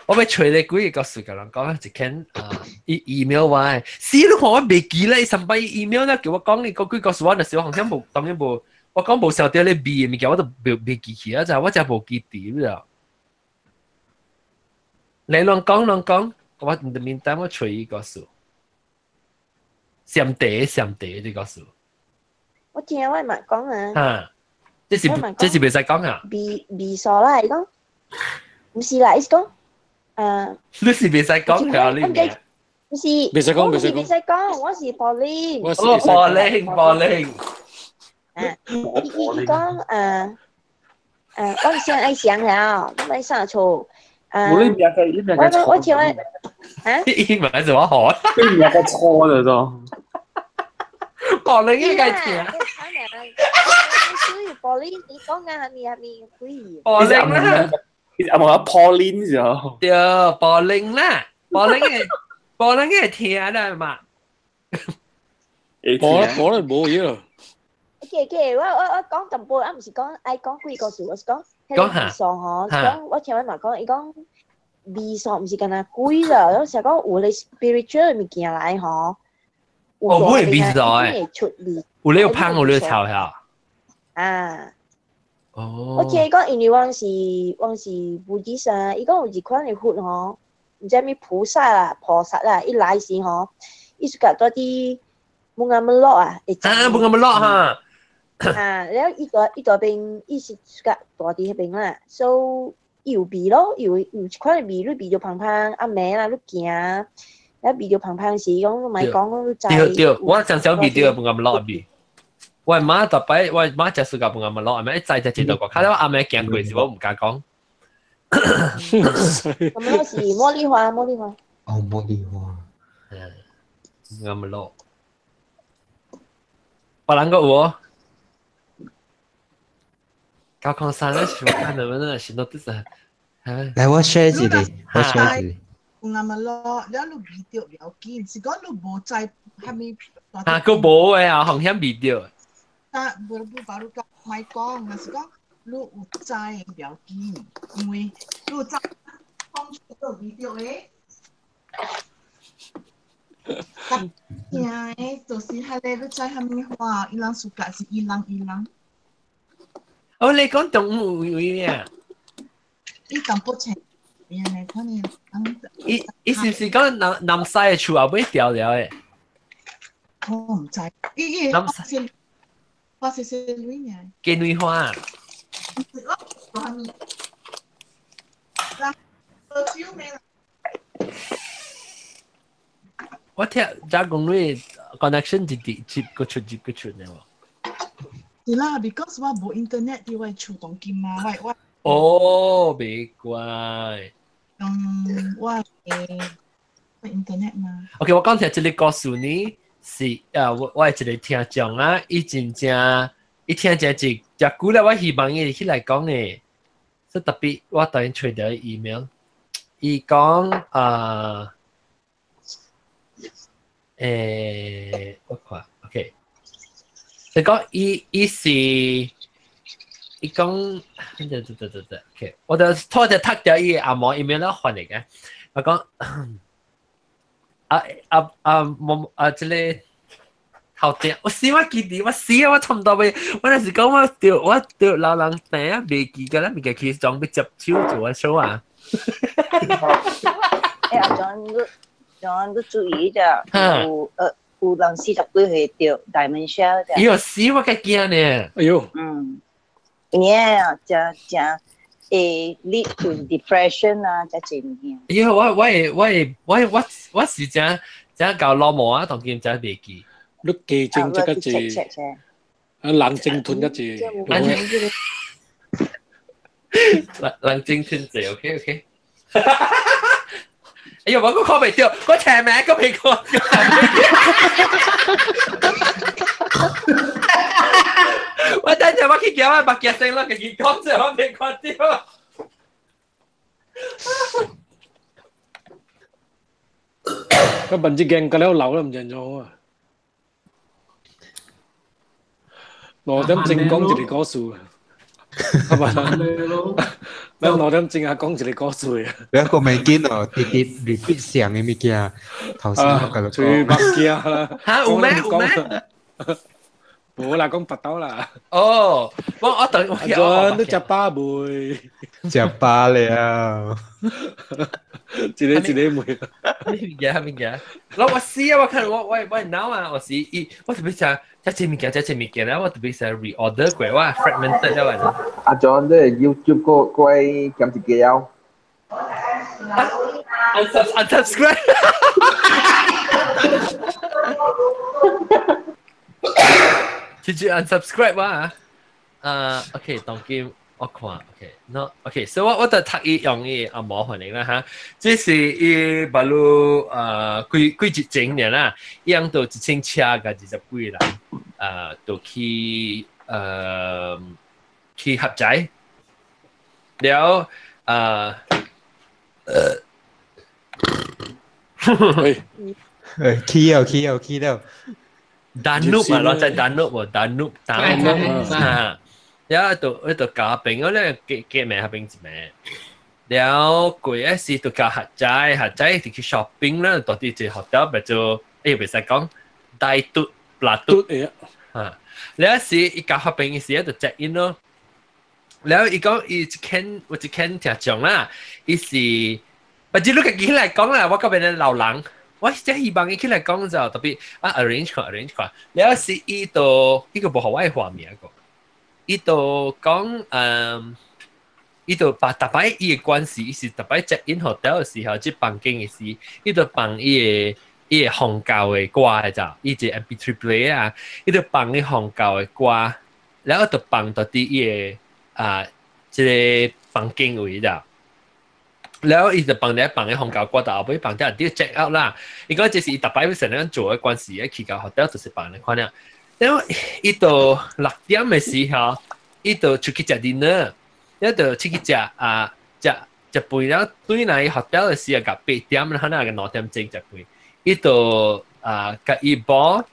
我欲揣你幾個故事，共人講一間啊，伊 email 我，死你看我袂記咧，上擺 email 咧叫我講你個幾個事，我那時候好像無，當然無，我講無曉得咧味的物件，我都袂記起啊，就我真無記得了。你亂講亂講，我 in the meantime 我揣伊個事，上茶上茶這個事。我聽我嘛講啊。哈，這是袂使講啊。味味素啦，伊講，毋是啦，伊是講。你是袂使講啊！你名，唔是，袂使講，袂使講，我是 Pauline。我是哦，Pauline，Pauline。啊，伊講我先愛想了，你愛啥錯？我你名個，你名個錯。我聽我，啊？伊名是我好。你名個錯了都。 Pauline 應該聽。所以 Pauline，你講啊，係咪係咪鬼？Pauline 啦。阿冇 Pauline 就對，Pauline 啦，Pauline 嘅 Pauline 嘅聽啦嘛。冇冇啦，冇嘢啦。 OK，我講淡薄，啊，毋是講愛講幾個字，我是講彼個味素吼，講我聽阮嘛講，伊講味素毋是干焦鬼啦，我是講有咧 spiritual 物件來吼。哦，會味素誒，出味。有咧有芳，有咧臭嚇。啊。哦。我聽伊講，因為阮是 Buddhist 啊，伊講有一款的佛吼，毋知啥物菩薩啦、菩薩啦，伊來時吼，伊是共蹛佇 bunga melok 啊，啊，bunga melok 哈。啊，了伊蹛邊，伊是共蹛佇彼邊啦，所以伊有味咯，伊有一款的味，你味著芳芳，暗暝啦，你行，了味著芳芳時，講你莫講，你知。對對，我常常味著 bunga melok 味。我媽逐擺，我媽食暑假 bunga melok，暗暝一知食一道個，較了暗暝行過時，我毋敢講。咁我是茉莉花，茉莉花。哦，茉莉花。嗯，bunga melok。別人個有無？高空山咧，是我看能不能是諾得來，我 share 一個，我 share 一個。 bunga melok，了你味著袂要緊，是講你無知蝦米。啊，閣無的啊，風險味著。但無無把你講莫講，若是講你有知袂要緊，因為你有知講出個味著的。聽的，就是彼個你知蝦米花，伊人 suka 是伊人伊人。哦，你講動物有咩啊？伊淡薄青，伊安尼可能。伊是毋是講南南西的樹後尾掉了的？我毋知，伊伊花細花細細蕊爾。金蕊花。哦，蝦米？少咩？我聽加工你 connection 一直接個出接個出呢喎。是啦，because 我無 internet 佇我厝當今嘛，我。哦，別怪。嗯，我internet 嘛。 OK，我講聽這個故事呢，是啊，我係一個聽眾啊，伊真正伊聽正一真久了，我希望伊起來講的，所以特別我當然揣著 email，伊講啊。我看，OK，你講伊是伊講，對對對對對，OK，我就拖著讀著伊的阿毛 email 了翻譯嘅，我講啊啊啊冇啊，這個頭頂，我死我記得，我死啊！我差唔多欲，我那是講我著老人病啊，袂記個啦，物件其實裝欲接手做個 show 啊。欸，阿莊，你莊你注意者，有人40幾歲著 dementia 者。哎喲，死我較驚呢！哎喲，嗯，有真真會 lead to depression 啊，這濟物件。哎喲，我是真真𠢕老母啊，當今真袂記。你記症這個字，啊冷靜吞一字。冷靜吞字，OK OK。哎呀，我閣看袂著，我聽名閣袂看。我等陣我去叫我目鏡先，我家己講者我袂看著。個文字鏡個了流都唔認咗啊！2點鐘講一個故事，係咪？咱2點鐘啊講一個故事啊！你個未見哦，直直 repeat 上嘅物件，頭先我繼續講。吹白鏡啦！嚇有咩有咩？冇啦，講白豆啦。哦，我等我阿你食飽未？食飽了。一個一個問。咩物件？咩物件？我試啊！我看我我我腦啊！我試伊，我特別食食這物件，食這物件咧，我特別食 reorder 過，我 fragmented 了啊。阿 John，你 YouTube 個個減一個了。 Unsubscribe。直接 unsubscribe 我啊！OK，當今我看 OK，no OK，所以我就讀伊用伊啊無可能啦嚇，這是伊把路幾幾日前年啦，伊樣到一千車甲20幾人，就去去合仔，了去了去了去了。Danube 啊，攞只 Danube 喎，Danube Danube 嚇，然後就就加冰嗰咧，幾幾名合冰一名，然後過一時就加客仔，客仔就去 shopping 啦，到啲一 hotel 咪做，誒袂使講大嘟辣嘟嚇，然後時伊加合冰時就 check in 咯，然後伊講伊一間有一間聽講啦，伊是，不知你家己來講啦，我嗰邊的老人。我真希望伊起來講就特別啊 arrange 看 arrange 看，了是伊就伊個無予我的畫面個，伊就講伊就把逐擺伊的關係，伊是逐擺 check in hotel 的時候，這房間的時，伊就放伊的伊的宗教的歌的咋，伊一個 MP3 player 啊，伊就放伊宗教的歌，然後就放到佇伊的啊這個房間位咋。然後伊就放咧放咧紅膠瓜，但後尾放掉啲 check out 啦。伊講這是伊逐擺成日做的關係，去到 hotel 就是放咧看了。然後伊到6點的時候，伊就出去食 dinner，然後就出去食啊食食飯，然後對來 hotel 的時候，到8點，可能個2點鐘食飯。伊就啊共伊寶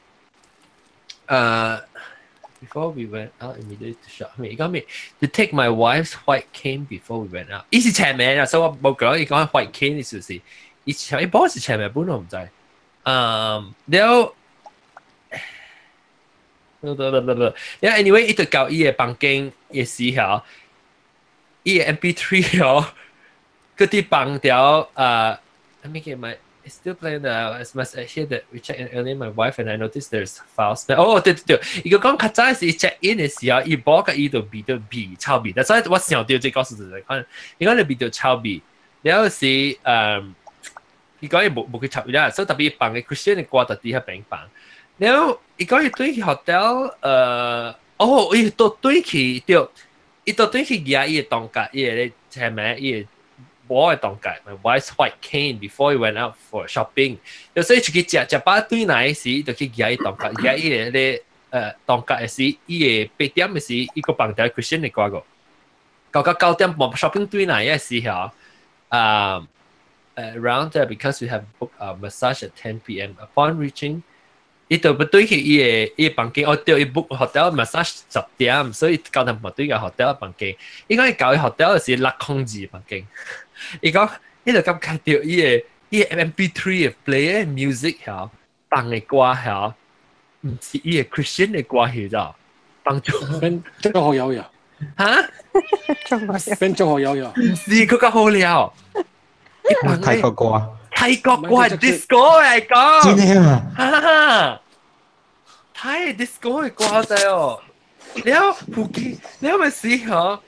before we went out immediately to shop，伊講咩？To take my wife's white cane before we went out。伊是斜名啊，所以我無講伊講 white cane 意思是，伊伊寶是斜名，本我毋知。了，了，anyway，伊就到伊的房間的時候，伊的 MP3 哦，佮佇放掉啊，let me get my It's still playing the I must hear that we checked in earlier, my wife and I noticed there's foul smell. 哦，對對對，伊個講較早是 check in 的時候，伊無佮伊就味到味臭味，但所以我想到這個故事就是可能，伊講你味到臭味，了後是伊講伊無去插伊啦，所以特別放個 Christian 的歌就佇遐邊放，了後伊講伊對去 hotel，哦，伊都對去對，伊都對去舉伊的當家，伊的前面伊的。我的當家，my wife's white cane before he went out for shopping。就所以出去食食飽對來時，就去舉伊當家，舉伊個咧當家的時，伊個8點的時，伊個放條 Christian 的歌個。到9點半 shopping 對來的時候，around there because we have booked a massage at 10 p.m. Upon reaching，伊就不對去伊個房間，哦對，伊 book hotel massage 10點，所以9點半對個 hotel 房間。伊講伊到伊 hotel 的時602房間。伊講，伊就感覺到伊個 MP3 的 play music 嚇，放的歌嚇，毋是伊個 Christian 的歌去咋，放做變張學友呀？嚇？變張學友呀？毋是，佢較好了。泰國歌。泰國歌 disco 嚟講。真的啊？哈！泰 disco 的歌仔哦，了附近了咪是吼，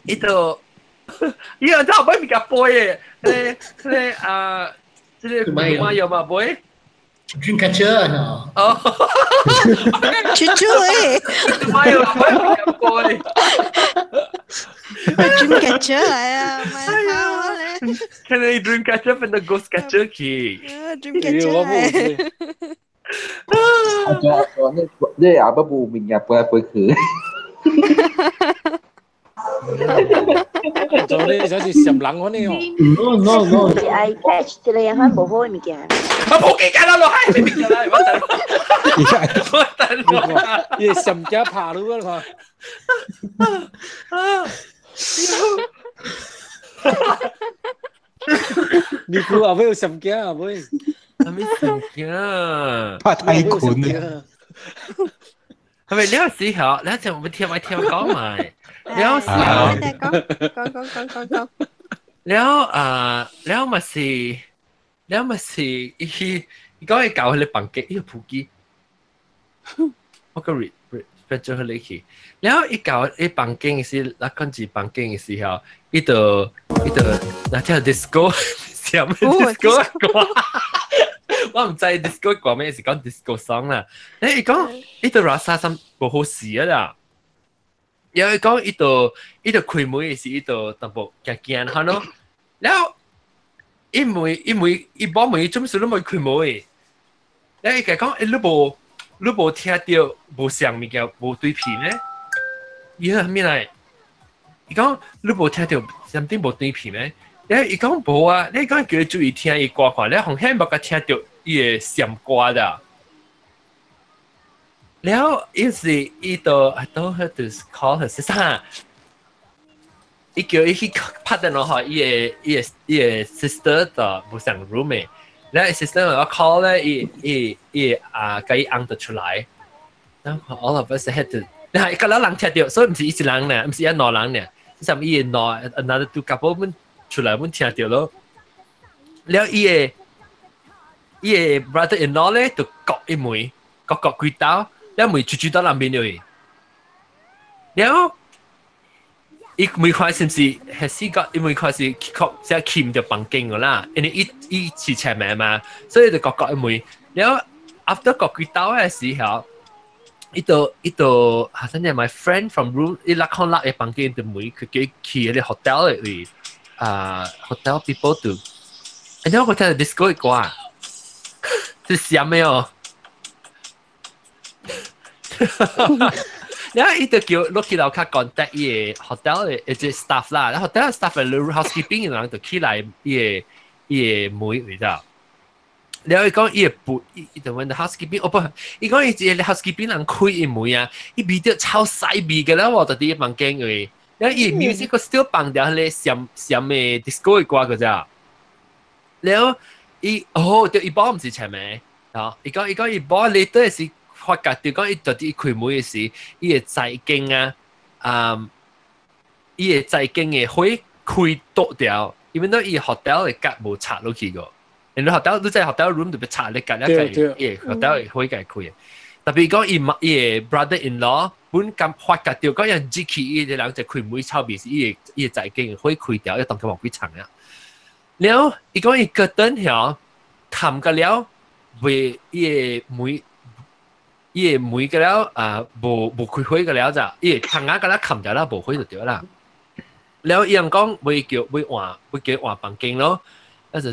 伊就。伊個真係買物件背的，咧咧啊，這個馬有嘛背？Dreamcatcher 啊！哦，豬豬誒，馬有買物件背。 Dreamcatcher 嚟啊，咪好咧。看你 Dreamcatcher 變到 Ghostcatcher 去。 Dreamcatcher 嚟。阿哥，你你阿伯冇物件背來背去。做你就是閃人嗰啲哦。 No no no。是愛 catch 一個人無好嘅物件。我冇記得啦，落海物件啦，我等，我等我。伊閃驚拍你啊！看。你估後尾有閃驚後尾？係咪閃驚？拍太困啊！係咪你有時候，你一陣會聽咪聽講埋，你有時候講講講講講講。了啊，了咪是，了咪是，伊伊講伊搞彼个房間，伊個普機，我個 re re 變做彼个去。了伊搞伊房間是，那講是房間的時候，伊就伊就那聽 disco，啥物 disco 歌？我毋知 disco 歌咩是講 disco song 啦。咧伊講伊就 rasa 啥無好勢啊啦。因為講伊就伊就開門的時，伊就淡薄驚驚，嚇咯。了伊問伊問伊某問伊做咩事你無開門的？了伊共講，欸，你無你無聽著無像物件無對皮咩？伊彼咩來？伊講你無聽著啥物無對皮咩？了伊講無啊，你講叫伊注意聽伊歌看，了紅顯無共聽著伊的閃歌的。了伊是伊就 I told her to call her sister。伊叫伊去拍電話予伊的伊的伊的 sister 就無相 room 的，了伊 sister 我 call 咧，伊伊伊啊，共伊翁就出來，然後 all of us had to，你係個人聽著，所以毋是伊一人呢，毋是一兩人呢，是伊的兩 another two couple 們出來們聽著咯。了伊的伊的 brother in law 咧就割伊門，割割幾刀，了門出出到南邊去，了。伊每塊是毋是係試過？伊每塊是確即係去毋著房間個啦，因為伊伊是前面嘛，所以就割割伊門。了 after 割幾刀嘅時候，伊就伊就啊，真係 my friend from room 伊六空六嘅房間就門，佢叫去彼個 hotel 嘅啊 hotel people 就，然後我聽到 disco 嘅歌，是啥物哦？然後伊就叫落去樓跤 contact 伊个 hotel 的一隻 staff 啦，然後 hotel staff 的 housekeeping 的人就起來伊个伊个門，你知道？然後伊講伊個不，伊就問 housekeeping，哦不，伊講伊一個 housekeeping 人開伊門啊，伊味道超屎味嘅啦，我就佇房間裏，然後伊 music 閣 still 放著彼个閃閃的 disco 的歌個咋？然後伊哦，對，伊某毋是前面，啊，伊講伊講伊某 later 是。發覺著講伊到底開門的時，伊的財經啊，啊，伊的財經的火開倒掉，因為伊 hotel 的格無拆落去個，因為 hotel 你在 hotel room 就欲拆咧格咧個，伊 hotel 的火共開。特別講伊伊的 brother in law 本敢發覺著講人入去伊個人就開門臭味是伊的伊的財經的火開掉，伊當佢無幾層啊。了，伊講伊 curtain 曉冚個了，袂伊的門。伊個門個了啊，無無開火個了咋？伊個窗仔個了冚掉啦，無火就對啦。了伊人講袂叫袂換，袂叫換房間咯。但是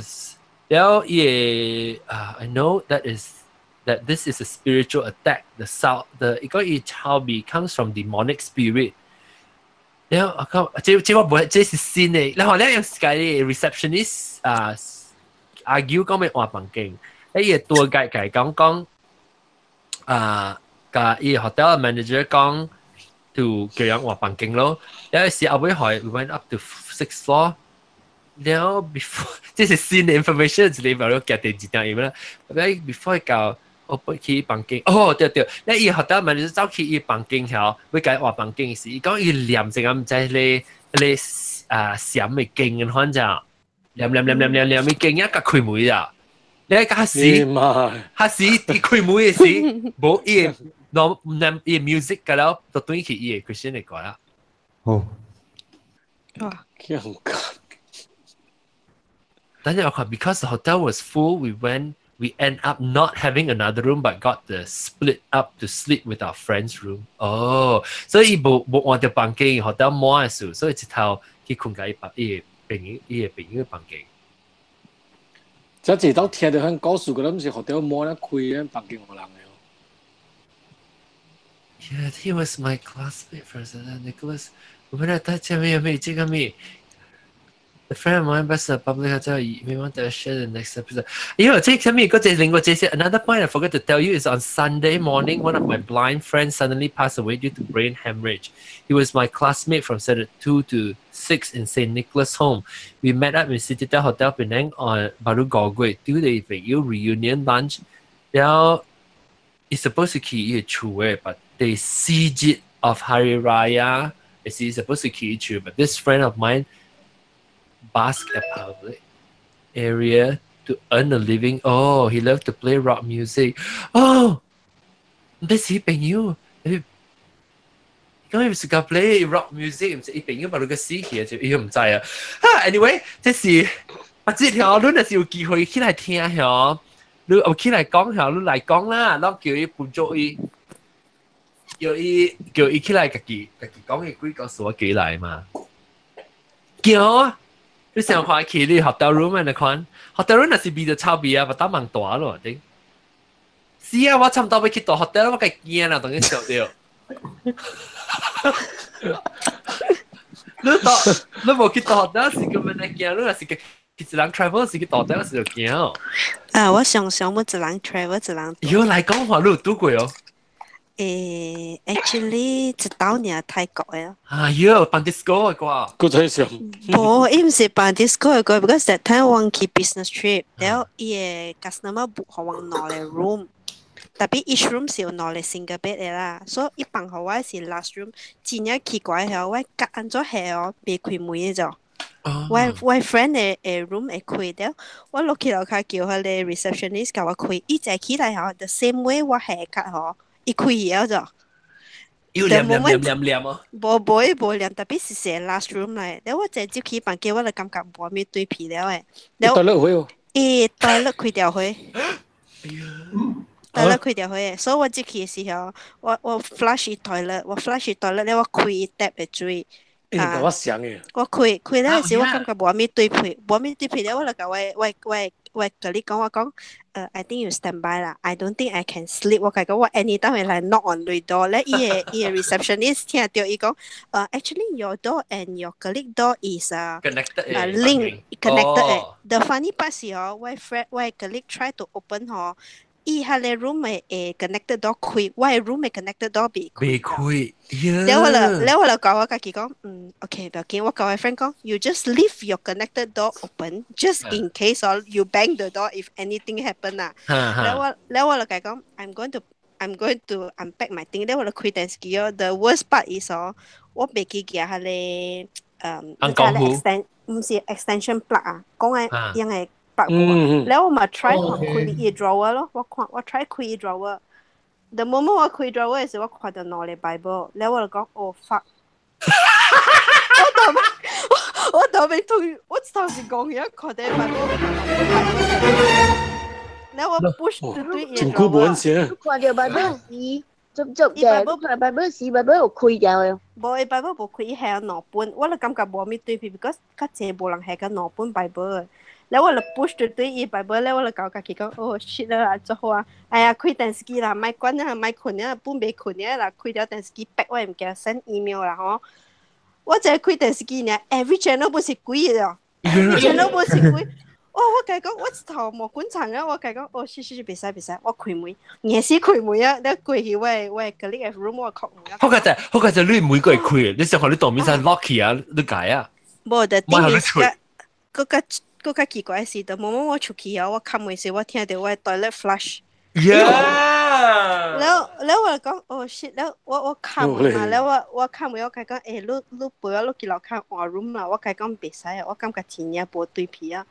了伊個啊，I know that this is a spiritual attack. The sound, the 伊講伊臭味 comes from demonic spirit。了我講，這這我無，這是新的。然後咧有時間 receptionist 啊，argue 講欲換房間，伊個多解解講講。啊，共伊 hotel manager 講，就叫人換房間咯。有時後尾去，we went up to sixth floor。了 before 這是新的 information，一個表了寄電一點啦。before 到我去房間，哦對對，咧伊 hotel manager 走去伊房間曉，欲共伊換房間時，伊講伊念一個毋知咧咧啊閃的經反正念念念念念念，伊經一共開門啊。你較時，較時伊開門的時，無伊個，儂儂伊 music 個了，就轉去伊個 Christian 的歌啦。哦。哇！尷尬。等陣我看，because the hotel was full, we went, we end up not having another room, but got the split up to sleep with our friend's room. 哦，所以伊無無換著房間，hotel 滿的數，所以一頭去睏共伊房伊个朋友伊個朋友房間。這一當聽著彼故事，個毋是 hotel 滿咧開咧房間予人的。 Yeah, he was my classmate first, and then Nicholas 我們來帶這咩咩這個咩？A friend of mine best public hotel. You may want to share the next episode. 因為這個咩？嗰隻另外這些 another point I forgot to tell you is on Sunday morning, one of my blind friends suddenly passed away due to brain hemorrhage. He was my classmate from Standard 2 to 6 in St. Nicholas Home. We met up in Citadel Hotel Penang on baru 個月 do the reunion lunch. 然後 it's supposed to 去伊厝的，but they 四日 of Hari Raya is supposed to 去伊厝，but this friend of mine busk at public area to earn a living. Oh, he loved to play rock music. Oh, 你是朋友，你咁伊是個 play rock music，毋是伊朋友把你個死去就伊毋知啊。哈，anyway，這是啊，這條你若是有機會起來聽吼，你有起來講吼，你來講啦，攏叫伊輔助伊，叫伊叫伊起來家己家己講伊幾個數幾來嘛。叫啊！你想看去你 hotel room 你看，hotel room 若是味就臭味啊，不打蠻大咯，頂。是啊，我差唔多欲去到 hotel，我該驚啦，當然笑著。你到你無去到 hotel 是根本會驚，你若是一人 travel 是去到 hotel 是就驚。啊，我常常每一人 travel 一人。喲，來講話你有拄過哦。誒，actually 一道爾泰國的。啊喲，辦 disco 的啩。閣再想。無，伊毋是辦 disco 的歌，because that time 我去 business trip，然後伊个 customer book 予我兩个 room，tapi each room 是有兩个 single bed 的啦，所以伊放予我是 last room，真正奇怪吼，我隔按怎下哦，袂開門的就。我我 friend 的的 room 會開著，我落去樓跤叫彼個 receptionist 共我開，伊坐起來吼，the same way 我下較吼。伊開去了就，又念念念念念哦。無無伊無念，tapi 是寫 last room 來。了我坐入去房間，我就感覺無啥對皮了的。了，toilet 開哦。伊 toilet 開著開。toilet 開著開的，所以我入去的時候，我我 flush 伊 toilet，我 flush 伊 toilet 了，我開伊 tap 的水。欸，我想的。我開開了的時，我感覺無啥對皮，無啥對皮了，我就共我我我我共你講，我講，I think you stand by 啦，I don't think I can sleep。我共伊講，我 anytime 會來 knock on 你 door 咧，伊个伊个 receptionist 聽著伊講，actually your door and your colleague door is connected link connected 的。The funny part 是哦，我 friend 我 colleague try to open 吼。伊彼个 room 的會 connected door 開，我的 room 的 connected door 未開。未開，了我就了我就共我家己講，嗯，OK，不要緊，我共我 friend 講，you just leave your connected door open just in case or you bang the door if anything happen 啊。了我了我就共伊講，I'm going to unpack my thing。了我就開電視機哦。The worst part is 哦，我袂記舉彼个紅光 extend 毋是 extension plug 啊，講的用的。白過，了我嘛 try 看開伊 drawer 咯，我看我 try 開伊 drawer。The moment 我開 drawer 的時，我看著兩个 Bible，了我就講哦 fuck！我頭我頭尾同我頭先講嘢，看著 Bible，了我 push 對伊 drawer。真久無人寫。看著 Bible 時，足足嘅，看 Bible 時 Bible 有開掉的。無，伊 Bible 無開，伊係有兩本，我就感覺無啥對比，because 較濟無人係個兩本 Bible 的。了我就 push 就對伊 Bible，了我就共家己講，哦 shit 啦，做好啊！哎呀，開電視機啦，莫管啊，莫睏啊，本袂睏啊啦，開著電視機 pack 我的物件 send email 啦吼。我淨係開電視機爾，every channel 本是鬼的，every channel 本是鬼。哦，我共伊講，我一頭毛滾長啊！我共伊講，哦，是是是，袂使袂使，我開門，硬死開門啊！了過去我的我的 colleague room 我敲門啊。好個就好個就你每個會開，你想看你當面使 lock 起啊，你解啊？無，the thing is 閣較閣較奇怪是，the moment 我出去啊，我敲門時，我聽著我的 toilet flush。 了了我就講，哦 shit！了我我敲門嘛，了我我敲門，我共伊講，欸，你你陪我落去樓跤換 room 啦，我共伊講袂使啊，我感覺真正無對皮啊。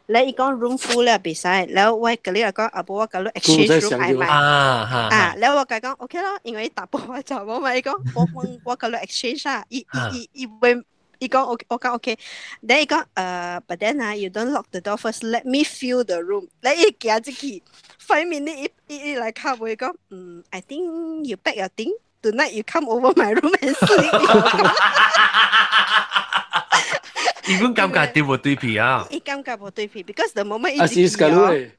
了伊講 room full 了袂使，了我共你講，啊無我共你 exchange room 愛買。啊，了我共伊講 OK 咯，因為伊淡薄我查某嘛，伊講我我我共你 exchange 啊，伊伊伊伊會。伊講 OK，我講 OK。then 伊講but then 啊，you don't lock the door first. Let me feel the room。咧伊行入去，5 minute 伊伊伊來敲門講，嗯，I think you pack your thing tonight. You come over my room and sleep。伊本感覺對無對皮啊？伊感覺無對皮，because the moment 伊啊是㗎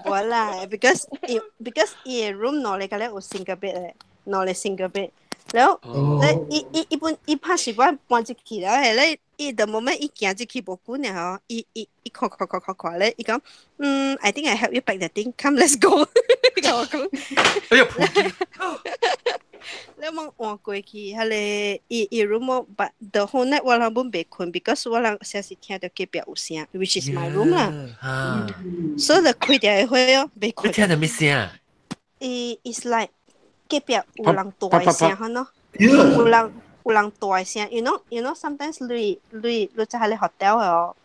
無啦，because 伊 because 伊个 room 兩个咧有 single bed 的，兩个 single bed。然後咧伊伊伊本伊拍習慣搬入去了，係咧伊 the moment 伊行入去無久爾吼，伊伊伊看看看看看咧，伊講嗯，I think I help you pack the thing, come let's go。伊共我講，哎呀，你問換過去，彼個伊伊 room but the whole night 我人本袂睏，because 我人成時聽著隔壁有聲，which is my room 啦。所以就開著個火哦，袂睏。你聽著咩聲？伊 is like 隔壁有人大聲，嗬喏，有人有人大聲，you know sometimes 你你你在彼個 hotel 哦，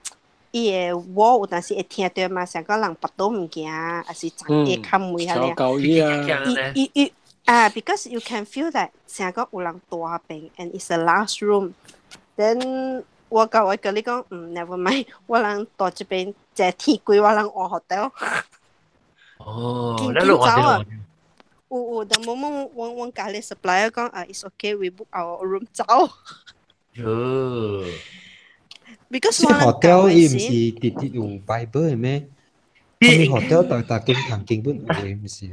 伊個 wall 有當時會聽著嘛，像講人跋倒物件，還是砸會冚門遐咧。伊伊伊啊，because you can feel that 成個有人大邊，and it's the last room。Then 我甲我佮你講，嗯，never mind，我人蹛這邊坐天貴，我人換 hotel。哦，緊緊走啊！有有，但冇冇我我共你 supplier 講啊，it's okay，we book our room 走。喲。 Because 這 hotel 伊毋是直直有 Bible 的咩？啥物 hotel 逐逐間堂根本有的，毋是？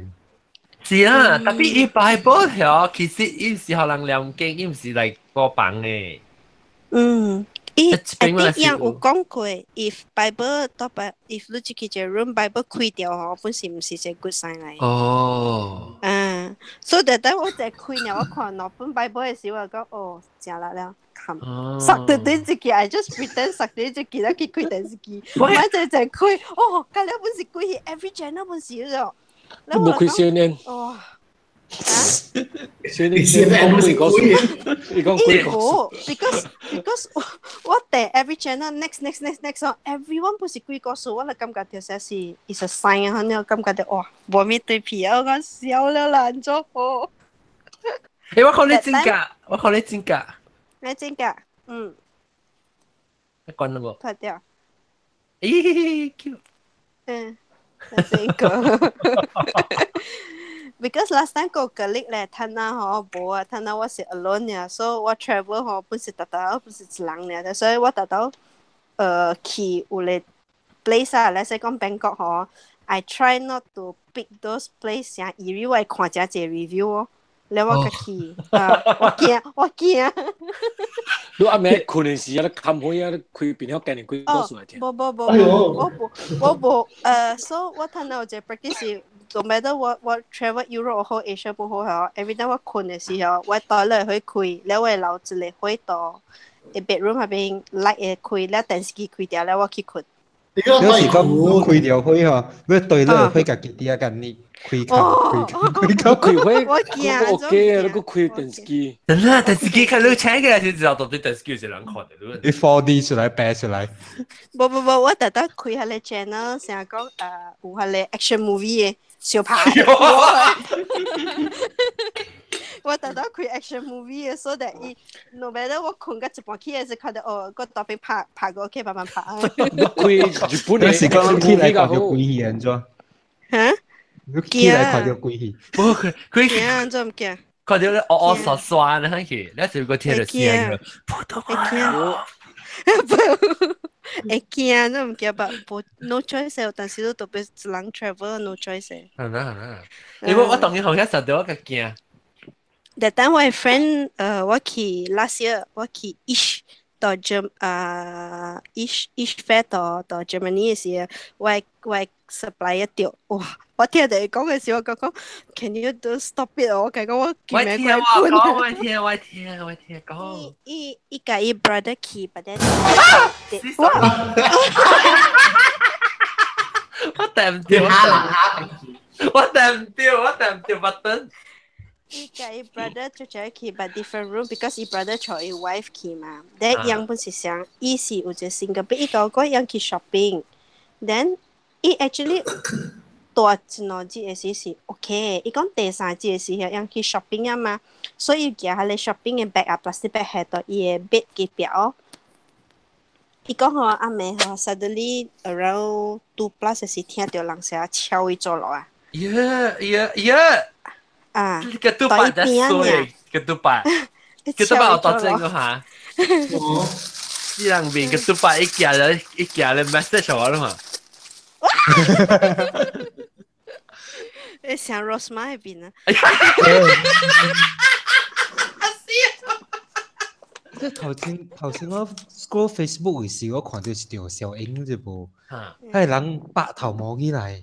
是啊，tapi 伊 Bible 條其實伊是予人念經，伊毋是來過房的。嗯，伊一定樣有講過，if Bible 到擺，if 你入去一個 room Bible 開掉吼，本是毋是一個 good sign 來。哦。嗯，所以等我一開了，我看兩本 Bible 的時，我就講哦，誠力了。塞對對自己，I just pretend 塞對自己，咧去開電視機，我就就開，哦，隔了本是開 every channel 本是咗。你無開 CNN？哇！ CNN 講幾個數？你講幾個數？Because 我訂 every channel next next next next everyone 不是幾個數，我就感覺就是是 is a sign 啊，你感覺到哇，無咩對皮啊，我講笑了啦，做好。誒，我看你真假，我看你真假。你真假？嗯。你關了無？脫掉。咦，Q。嗯。這個，because last time 個 colleague 咧，他那吼無啊，他那我是 alone 呀，所以我 travel 吼本是特特，本是一人爾，所以我特特去有個 place 啊，let's say 講 Bangkok 吼，I try not to pick those place 啊，因為我會看誠濟 review 哦，了我較去，啊，我驚，我驚。你暗暝睏的時啊，你冚火啊，你開邊曉驚你幾個數來聽？無無無無，我無我無，所以我睇到有一個 practice 是，no matter 我 travel Europe 好 Asia 不好吼，every time 我睏的時候，我 toilet 會開，了我會留一個火到 bedroom 那邊 light 會開，了電視機開掉，了我去睏。你是講開著火吼，你對咧火家己佇遐共你開開開開開開火，我驚，OK 啊，你閣開電視機。真啦，電視機看你請起來就知道到底電視機是人看的。你 4D 出來白出來。無無無，我特特開彼個 channel，成日講有彼個 action movie 的相拍。我特特開 action movie 的，所以伊 no matter 我睏到一半起來是看到哦，個大邊拍拍過去慢慢拍。你開日本的是講起來看著鬼戲按怎？嚇？你起來看著鬼戲？無佢佢驚按怎毋驚？看著咧烏烏沙沙呢去，你是個聽著聲，普通話。會驚，都毋驚吧？無 no choice，但是都特別一人 travel no choice。係啦係啦，你我當然好像實到我較驚。 That time 我 friend，我去 last year 我去 Isch 到 Germ Isch Isch fair 到到 Germany 的時，我我 supplier 著，哇！我聽到伊講的時候，我講講，Can you do stop it？我講我我聽我講，我聽我聽我聽講。伊伊共伊 brother 去，but then 哇！我掟唔掉，我掟唔掉，我掟唔掉 button。伊共伊 brother 就就去 but different room because 伊 brother 帶伊 wife 去嘛。then 樣本是想，伊是有一個 single bed，伊共我講樣去 shopping。then 伊 actually 蹛一兩日的時是 OK，伊講第三日的時候樣去 shopping 啊嘛，所以舉彼個 shopping 的 bag 啊，plastic bag 下到伊的 bed 隔壁哦。伊講吼暗暝吼 suddenly around 2 plus 的時聽著人聲敲伊做落啊。 Yeah！啊， ketupat dah 衰，ketupat，ketupat 我當真個嚇。呢兩邊 ketupat 一夾咧，一夾咧 message 我啦嘛。你想 Rosma 嗰邊啊？啊，這頭先我 scroll Facebook 嘅時，我看到一條小影啫無，彼人白頭毛起來，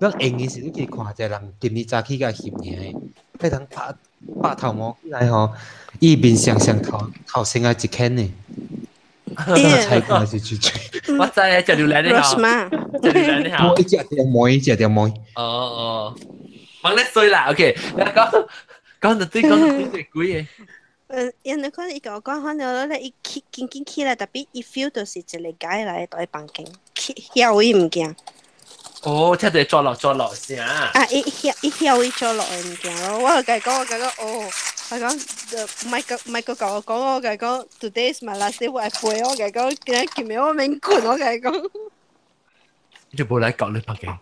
咱用嘅時你去看一個人今日早起共翕爾，彼人白頭毛起來吼，伊面上上頭頭先仔一圈呢。菜瓜是豬豬。我知啊，食榴蓮的吼，食榴蓮的吼。一隻條毛，一隻條毛。哦哦，講得衰啦，OK，你講講到對，講到對對鬼的。因為可能伊共我講，反正咧伊起緊緊起來，特別伊 feel 就是一個解來佇房間，起遐位物件。哦，聽到抓落抓落聲。啊！伊遐伊遐位抓落的物件咯，我就共伊講，我共伊講，哦，我講，莫閣莫閣共我講，我共伊講，today is my last day，我會飛，我共伊講，今日今暝我免睏，我共伊講。就無來搞你房間。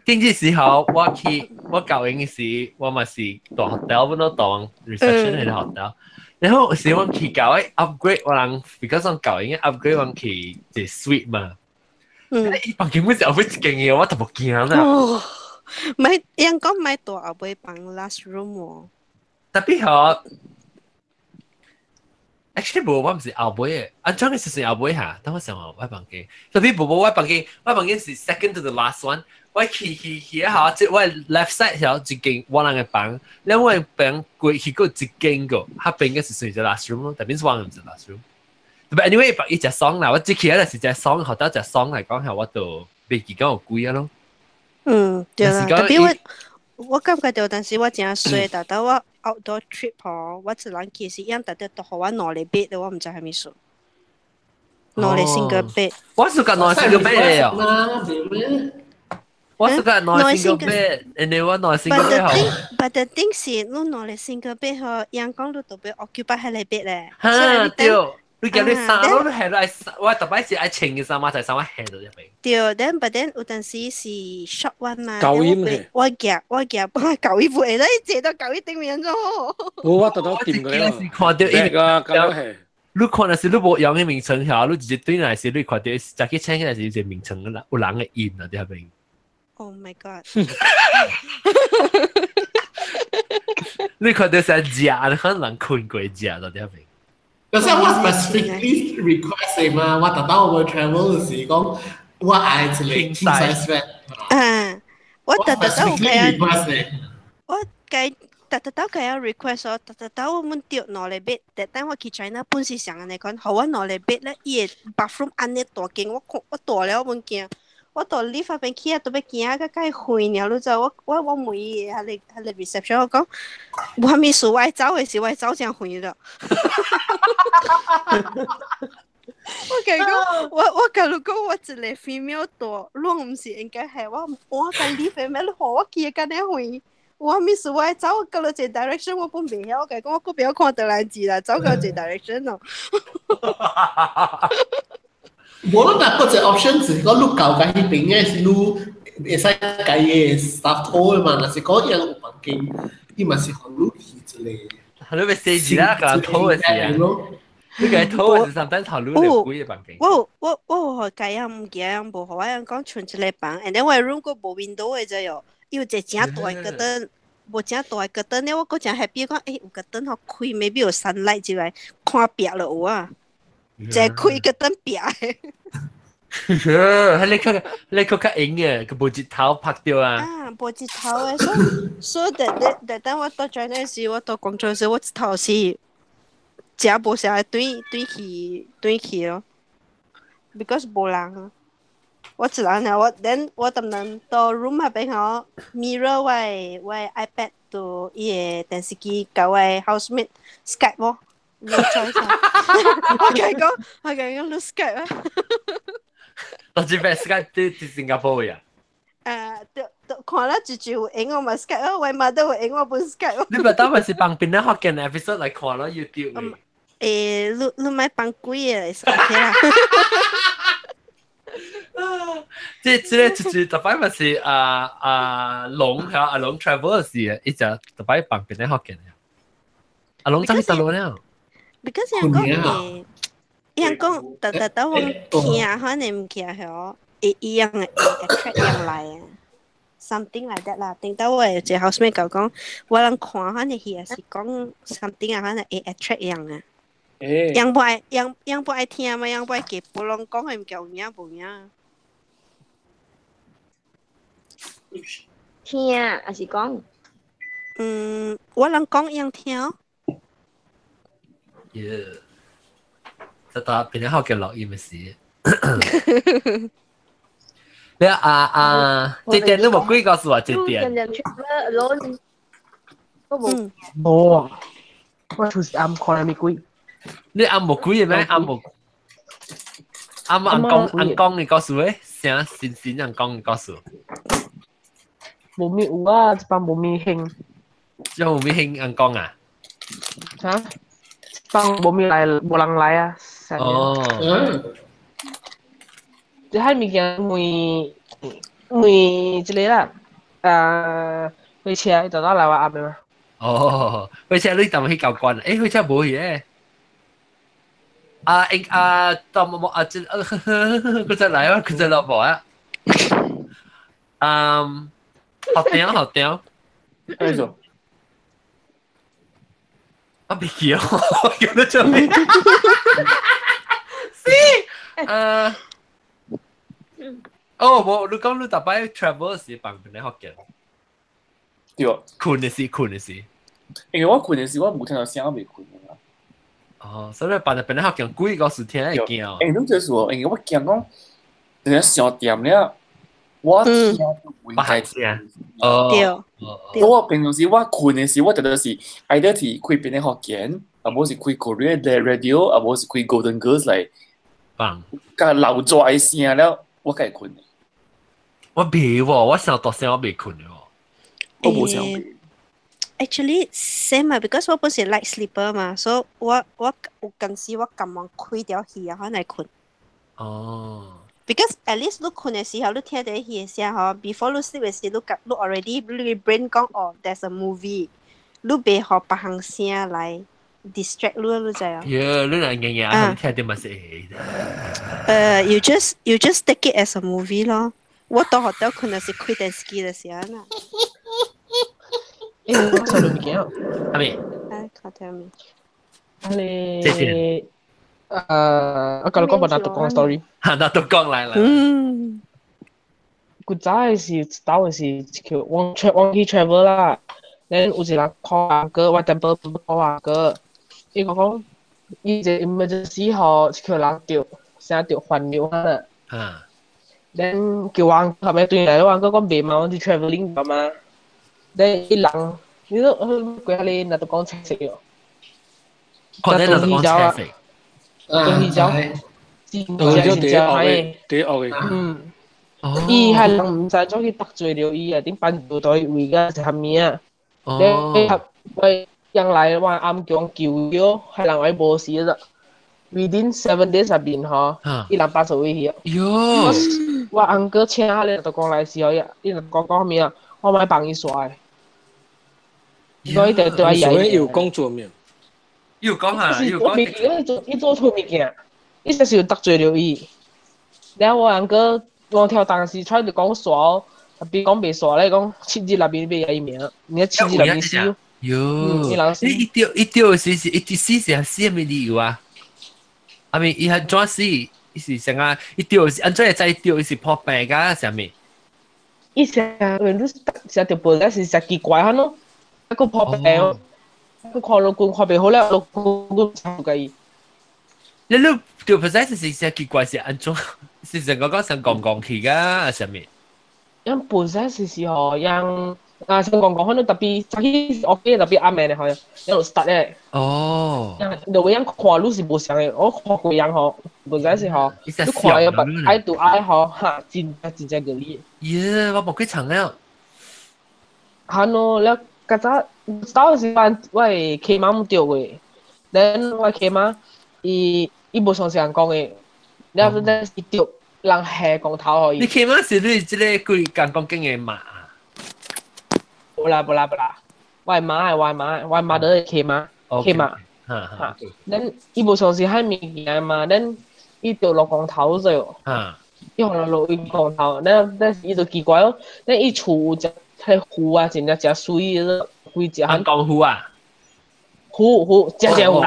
頂次時候我去我教營時，我嘛是蹛 hotel 本咯，當 reception 的 hotel。然後有時我去教誒 upgrade 我人，because 我教營 upgrade 我去一個 suite 嘛。伊房間本是後尾一間嘅，我特別驚啦。哦，唔係，人講唔係蹛後尾房 last room 喎。特別好，actually 無，我毋是後尾的，按怎嘅是後尾哈？等我想下，我房間，特別無無我房間，我房間是 second to the last one。我去去去下，即我 left side 曉一間我人嘅房，兩我房過去過一間個，彼邊嘅是算是 last room 咯，特別是我毋是 last room。But anyway，伊食爽啦，我這去咧是食爽，學到食爽來講，下我就袂記講有貴啊咯。嗯，對啦，特別我感覺到，但是我真衰，但到我 outdoor trip 吼，我一人去是樣，特別都予我兩个 bed，我毋知啥物事。兩个 single bed。我是講兩個 single bed 哦。我是講兩個 single bed，因為我兩個 single bed 吼。But the thing 是，你兩個 single bed 吼，人講你特別 occupy 彼個 bed 咧。哈，對。你叫你衫攏係來，我特擺是愛穿嘅衫嘛，就衫我下到入邊。對，then but then 有陣時是 short one 嘛。舊衣嘅。我夾舊衣會咧，借到舊衣頂面咗。我特登掂過咧。看到伊個咁係。你看的是你無用的名稱下，你直接對來是你看到，早起請起來是一個名稱啦，有人的印啊，佇彼邊。 Oh my god！你看到是食，你可能睏過食到佇彼邊。可是我 specifically request 嘛，我特登我 travel 時講，我愛一個 king size bed。啊，我特特登有計，我計特特登計 request 哦，特特登我們掉兩个 bed，特等我去 China 本是想按呢講，予我兩个 bed 咧，伊个 bathroom 按呢大間，我看我蹛了我驚。我到 lift 彼邊去啊，都欲行甲較遠爾，你知我我我問伊个，彼个彼个 reception 我講，無啥物事，我愛走的時，我會走誠遠了。我共伊講，我我共你講，我一個 female 蹛，攏毋是應該係我我共 lift 的咩？你予我去的遮爾遠，無啥物事，我愛走過了一個 direction，我本袂曉，我共伊講，我閣袂曉看倒來字啦，走過一個 direction 咯。無論若閣一個 option 是講你到共彼邊的是你會使共伊的 staff 討的嘛，若是講伊有房間，伊嘛是予你去一個。你欲寫字啦，共人討的時啊。你共伊討的時，sometimes 頭你就幾個房間。我我我有予共伊物件，無予我講剩一个房，and then 我的 room 閣無 window 的咋喲，伊有一個誠大的 curtain，無誠大的 curtain 咧，我閣誠 happy 講，欸有 curtain 予開，maybe 有 sunlight 入來，看壁就有啊。一開個燈壁的。彼个彼个較閒的，閣無日頭拍著啊。啊，無日頭的，所以所以特特特等我到 China 時，我到廣州時，我一頭是食無啥對對去對去咯，because 無人啊。我一人啊，我 then 我當然到 room 彼邊吼，mirror 我的我的 iPad 到伊个電視機，共我的 housemate Skype 咯。No choice 啊！我共伊講，我共伊講，你 Skype 啊！到這邊 Skype 佇佇新加坡呀？對對，看了一就有閒我嘛 Skype 啊，我媽都有閒我本 Skype。你咪當咪是幫邊個福建 episode 來看咯 YouTube？欸，你你莫放鬼的，是 OK 啦。這這个就是逐擺嘛是啊啊龍嚇阿龍 travel 時，伊就逐擺放邊個福建。阿龍走去佗落了？ Because 人講欸，人講特特等我聽可能物件吼，會一樣會 attract 樣來啊。，something like that 啦。頂到我的一個 housemate 甲我講，我人看反正戲也是講 something 啊，反正會 attract 人啊。人不愛，人人不愛聽嘛，人不愛記，無攏講彼物件有影無影。聽還是講？嗯，我人講人聽。耶！這搭變咗好嘅錄音嘅事。你啊啊，這點你無鬼告訴我這點。無啊，我就是暗看咪鬼。你暗無鬼嘅咩？暗無。暗暗講暗講嘅告訴誒，聲新新人講嘅告訴。無咪有啊，這班無咪興。這無咪興按講啊？嚇？班無咪來，無人來啊！哦。這彼物件每每一个啦，啊，火車伊就到來我暗的嘛。哦，火車你當去交關？欸，火車無去誒。啊，應啊，當冇啊，這，佢再來啊，佢再落無啊。嗯，好聽好聽。咩做？啊，別記哦，叫得做咩？是，啊。哦，無，你講你逐擺 travel 時放邊咧學嘅？對。睏的時，睏的時。因為我睏的時，我無聽到聲，我袂睏啊。哦，所以放邊咧學嘅鬼故事聽會驚。欸，你就是說，因為我驚講，等下傷掂了，我聽就唔該聲。哦。對。我平常時我睏的時，我特別是 either 是開邊咧學嘅，啊無是開 Korea radio，啊無是開 Golden Girls 來放。甲老抓的聲了，我才會睏。我未喎，我上大聲我未睏喎。我無想。 Actually same 啊，because 我本是 light sleeper 嘛，所以我我有陣時我撳望開條戲啊，可能睏。哦。 Because at least 你睏的時候，你聽到戲的聲吼，before 你 sleep 的時，你你 already 你 brain 講哦，there's a movie，你袂予別項聲來 distract 你，你知啊？耶，你若硬硬聽到嘛是會。You just take it as a movie 咯。我到學校可能是開電視機的時候啦。欸，我想到物件。阿咪？哎，看到未？啊你，我甲你講部拿督講 story。哈，拿督講來來。嗯。古早的時，到的時，叫我我去 travel 啦。then 有一個人 call 阿哥，我 temple call 阿哥，伊講講，伊一個 emergency 吼，叫人著，啥著煩惱啊。啊。 then 叫我後尾對來，我講講袂嘛，我是 travelling 嘛。then 伊人，你都過下你若都講青色哦。看你若都講青色。東西走，東西走第一惡嘅，第一惡嘅。嗯。伊係人毋知怎去得罪了伊啊，頂班部隊為個是蝦米啊？你喂，人來我暗叫救咗，係人位無事啦。Within 7 days 入面吼，伊人八十位去啊。喲！我翁哥請下咧，就講來時候，伊就講講咩啊？我買幫伊刷的。所以就對阿爺。有講做咩？有講啊，有講。我未記伊做伊做錯物件，伊就是有得罪了伊。然後我翁哥我跳當時出來就講刷，特別講袂刷咧，講7日內面袂伊名，你7日內面死。喲！你一丟一丟是是一丟死是死咩理由啊？阿咪伊係怎死？伊是啥啊？伊丟是按怎會知丟？伊是破病㗎啥物？伊成日你成條報是誠奇怪哈喏，一個破病，佢看老公看袂好了，老公都唔介意。你你條 possess 是誠奇怪是按怎？是成個講成講講去㗎啥物？因 possess 是吼，因啊，像講講可能特別早起 OK，特別暗暝咧，好像一路 start 咧。哦。因就樣看路是無相的，我看過樣吼，無知是吼，你看個愛對愛吼，哈，真真正個你。耶，我無幾層了。哈喏，了較早早時陣我的契媽姆著過，then 我契媽伊伊無相信人講的，了後陣伊著人下光頭予伊。你契媽是你這個規間講經的媽？無啦無啦無啦，我的媽的我的媽，我的媽的契媽，契媽，哈，咱伊無相信彼物件嘛，咱伊著落光頭咗。伊予人落伊降頭，那但是伊就奇怪哦，那伊厝有隻迄湖啊，真正誠媠的，規隻講湖啊？湖湖，隻隻湖。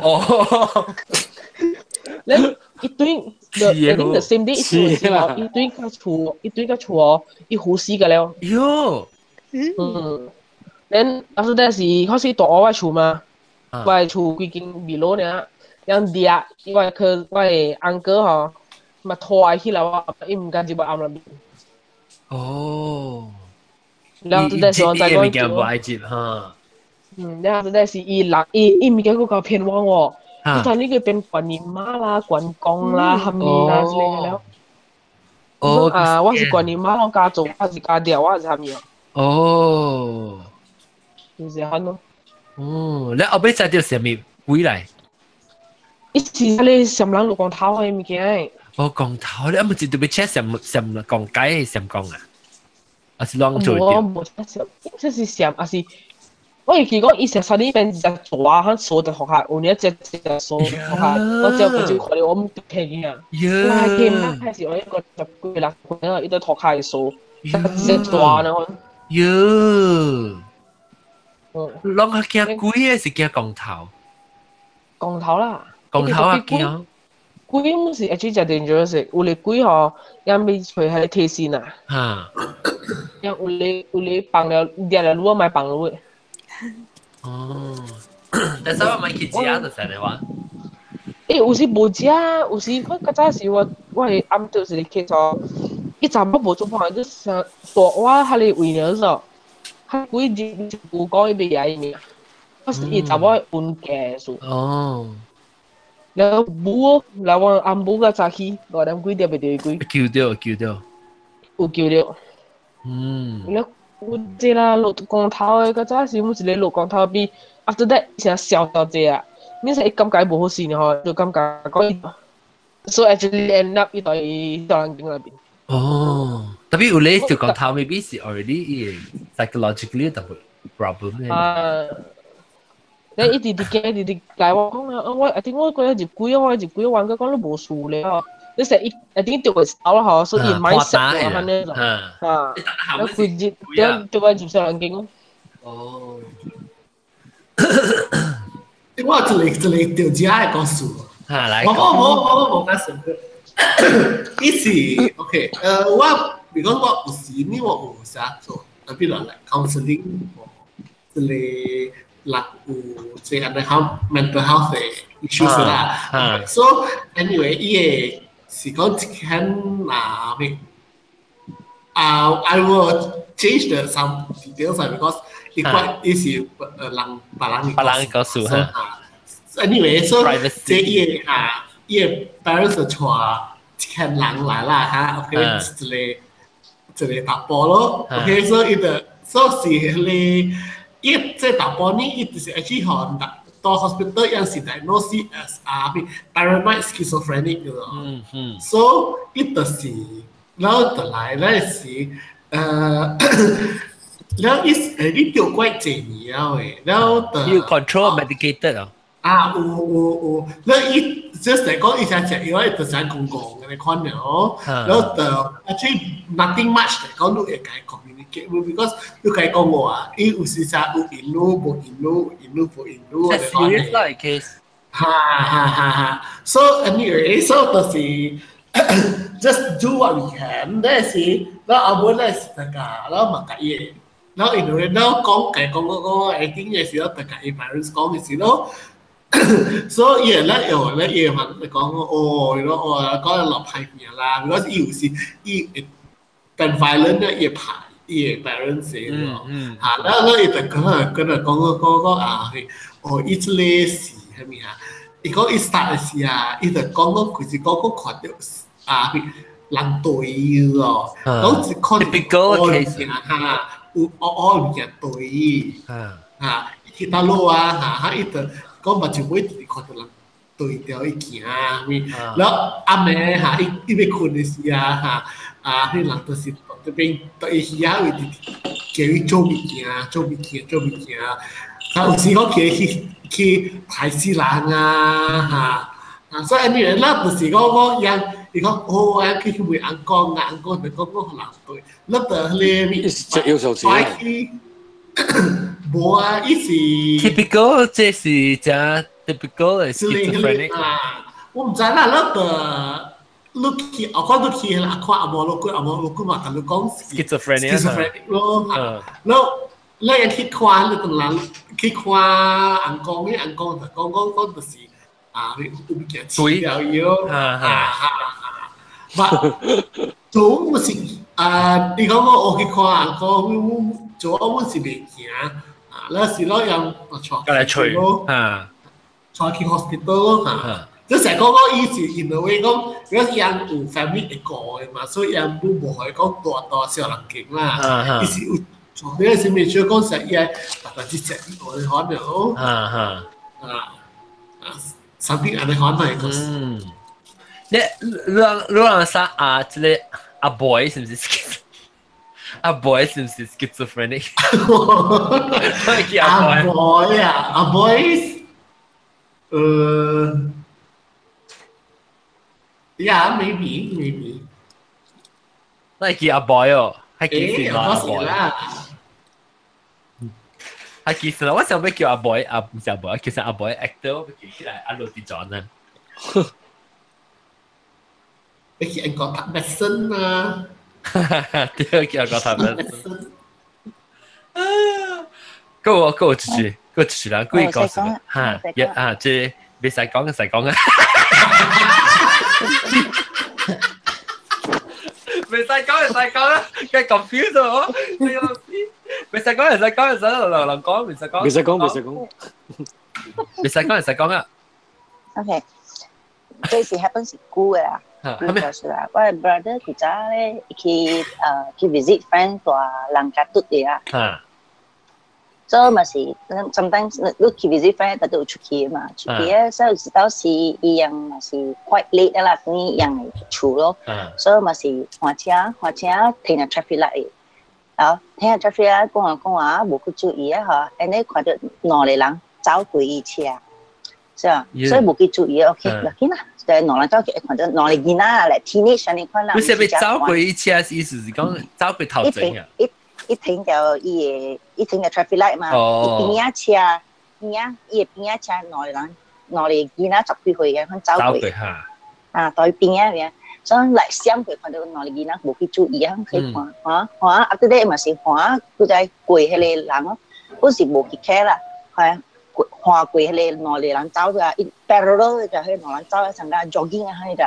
你一堆，I think the same day 一堆個厝，一堆個厝哦，伊湖死個了。喲，嗯，then after that 是開始大我厝嘛，我厝規間 below 呢，樣掠，我去我的 uncle 吼，嘛拖起來我，伊毋敢入我暗內面。哦，然後這時候再講，物件無愛接哈。嗯，然後這是伊人，伊伊物件閣較騙我喎。伊當呢個變觀音媽啦、關公啦、蝦米啦之類的了。哦，啊，我是觀音媽，我家族，我是家調，我是蝦米啊？哦，就是咁咯。哦，你後尾知著啥物鬼來？伊是你上人落光頭的物件。哦，光頭，你啱咪就特別 check 上上講解上講啊？還是攏做我無 check 上，這是上，還是？我會記講，伊成三年變一隻蛇，響鎖在學校，有年一隻隻鎖學校，我只我就看到我唔聽見啊。我記唔開始我一個十幾六歲啊，伊都學校鎖，一隻蛇呢。喲，攏較驚鬼的是驚光頭？光頭啦。光頭啊驚。鬼毋是 actually 真 dangerous，有咧鬼吼，也未揣彼个提線啊。哈。有咧有咧放了，掠了愈莫放落。哦，但是我買去食就成的話。欸，有時無食，有時我較早時我我會暗到一個 case 哦，伊查某無做飯，就成大碗彼個位了咾，彼幾日有講伊袂愛伊名，我是伊查某溫家數。哦。然後母，然後我暗母較早起，五點幾點袂著伊鬼。救著救著。有救著。嗯。了。有這啦，落光頭的，較早時阮一個落光頭比，after that 成笑到這啊，你是伊感覺無好勢呢吼，就感覺講伊，所以 actually end up 伊在大人間那邊。哦，特別有咧就講頭 maybe 是 already psychologically 特別 problem 咧。啊，你一直直驚，一直直來我講啊，我一定我覺得入鬼，我入鬼玩個講你無事咧。你成一一定掉個手啦吼，所以買食啊，咁樣啊，你規日對對我入小人間咯。哦，我一個一個掉遮的故事。啊，來。我我我我無講什麼。伊是 OK，我比如講我有時呢，我有啥做，特別落來 counseling，一個人有這個health mental health 的 issues 啦。So anyway，伊個是講一間啊咩啊，I will change the some details because 伊關伊是人別人別人告訴哈。 Anyway，所以這伊個啊，伊個 parents 就帶一間人來啦嚇，OK，一個一個查埔咯，OK，所以伊就所以是彼個伊這查埔呢，伊就是 actually 予到 hospital 樣是 diagnosed as 啊咩 paranoid schizophrenic 嘅咯。嗯嗯。所以伊就是然後就來咧是然後伊你著怪濟年了的，然後就要 control medicated 啊。啊，有有有，那伊就是講伊想食藥，伊就想講講嘅款了，然後就 actually nothing much 嚟講，你會共伊 communicate because 你共伊講話，伊有時啥有引路無引路，引路無引路。 serious 啦 case。哈哈哈哈，so anyway， so 就是 just do what we can，那是，然後後尾咧是大家，然後嘛共伊，然後因為然後講共講講講，一定嘅時候，大家伊 parents 講嘅時候。所以咧又咧伊問你講哦，如果哦講落派片啦，如果伊有時伊會變 violent 咧，伊拍伊 parents 咯，嚇，然後伊就講講講講講啊，哦，伊這個是啥物啊？伊講伊 start 時啊，伊就講講佢是講講看著啊，人對咯，講是看 typical case 嚇，有黑黑物件對，嚇，去倒落啊，嚇，嚇伊就。講目睭尾直直看著人對著伊行，咩？然後暗暝嚇，伊伊欲睏的時啊嚇，啊，彼人就是這邊對伊耳仔位直直叫伊做物件，做物件，做物件。啊，有時講叫伊去去排死人啊嚇，啊，所以 anyway，咱就是講講讓伊講哦，我去去問翁公啊，翁公就講講人對，你就迄個隻要手指啊，無啊，伊是 typical，這是真 typical 的 schizophrenic 啊，我毋知啦，你就你去，我看你去阿看阿無，你過阿無，你過嘛，共你講 schizophrenia schizophrenic 咯，你你會去看，你同人去看翁公的，翁公就講講講就是啊，有物件治療伊咯，啊哈哈，做我是啊，你講我去看翁公，做我是袂行，啊，那是攞人帶來吹咯，啊，帶去 hospital 咯，嚇。即成講講伊是因為講，如果伊人有 family 會顧的嘛，所以伊人無無可以講大大小人間啦。伊是有做咩事物，所以講實伊愛大大只隻我哋可能咯。啊啊，something 按呢款嚟個。嗯，你你你人啥啊？這個阿 boy 是毋是？阿 boy 是毋是 schizophrenic？阿 boy 啊，阿 boy，Yeah, maybe, maybe. 那係叫阿 boy 哦，係幾時啦？阿 boy 係幾時啦？我想要叫阿 boy，阿唔是阿 boy，其實阿 boy actor 我叫起來阿羅迪莊啊。你去英國讀 medicine 啊？對，叫國讀 medicine。嗰個嗰個就是嗰個就是人故意講什麼？嚇，一啊，這袂使講，使講啊。袂使講，會使講啦，梗 confuse 咗，你老師，袂使講，會使講，會使人人講，袂使講，袂使講，袂使講，袂使講，會使講啊。 OK，這是 happen 是久的啦，久故事啦。我 brother 古早咧去去 visit friend 蹛人家拄的啊。所以嘛是，sometimes 你去 visit friend，特有出去嘛，出去啊，所以有時到時伊樣嘛是 quite late 啦，等於樣會厝咯，所以嘛是換車換車停喺 traffic light，啊，停喺 traffic light 講啊講啊，無去注意啊嗬，按呢看著兩个人走過伊車，是啊，所以無去注意，OK，落去啦，就兩人走去看著兩个囡仔來 teenage 按呢款啦，你是欲走過伊車，意思是講走過頭前啊？一停就伊個一停就 traffic light 嘛，伊邊仔車邊仔伊個邊仔車兩個人兩個囡仔十幾歲嘅，款走過，啊，到伊邊仔邊，所以來閃過看到兩個囡仔無去注意啊，去看看看，啊，對咧嘛是看，佢在過彼個人咯，本是無去看啦，係看過彼個兩個人走咗，伊 parallel 就彼兩個人走啊，參加 jogging 啊，彼個，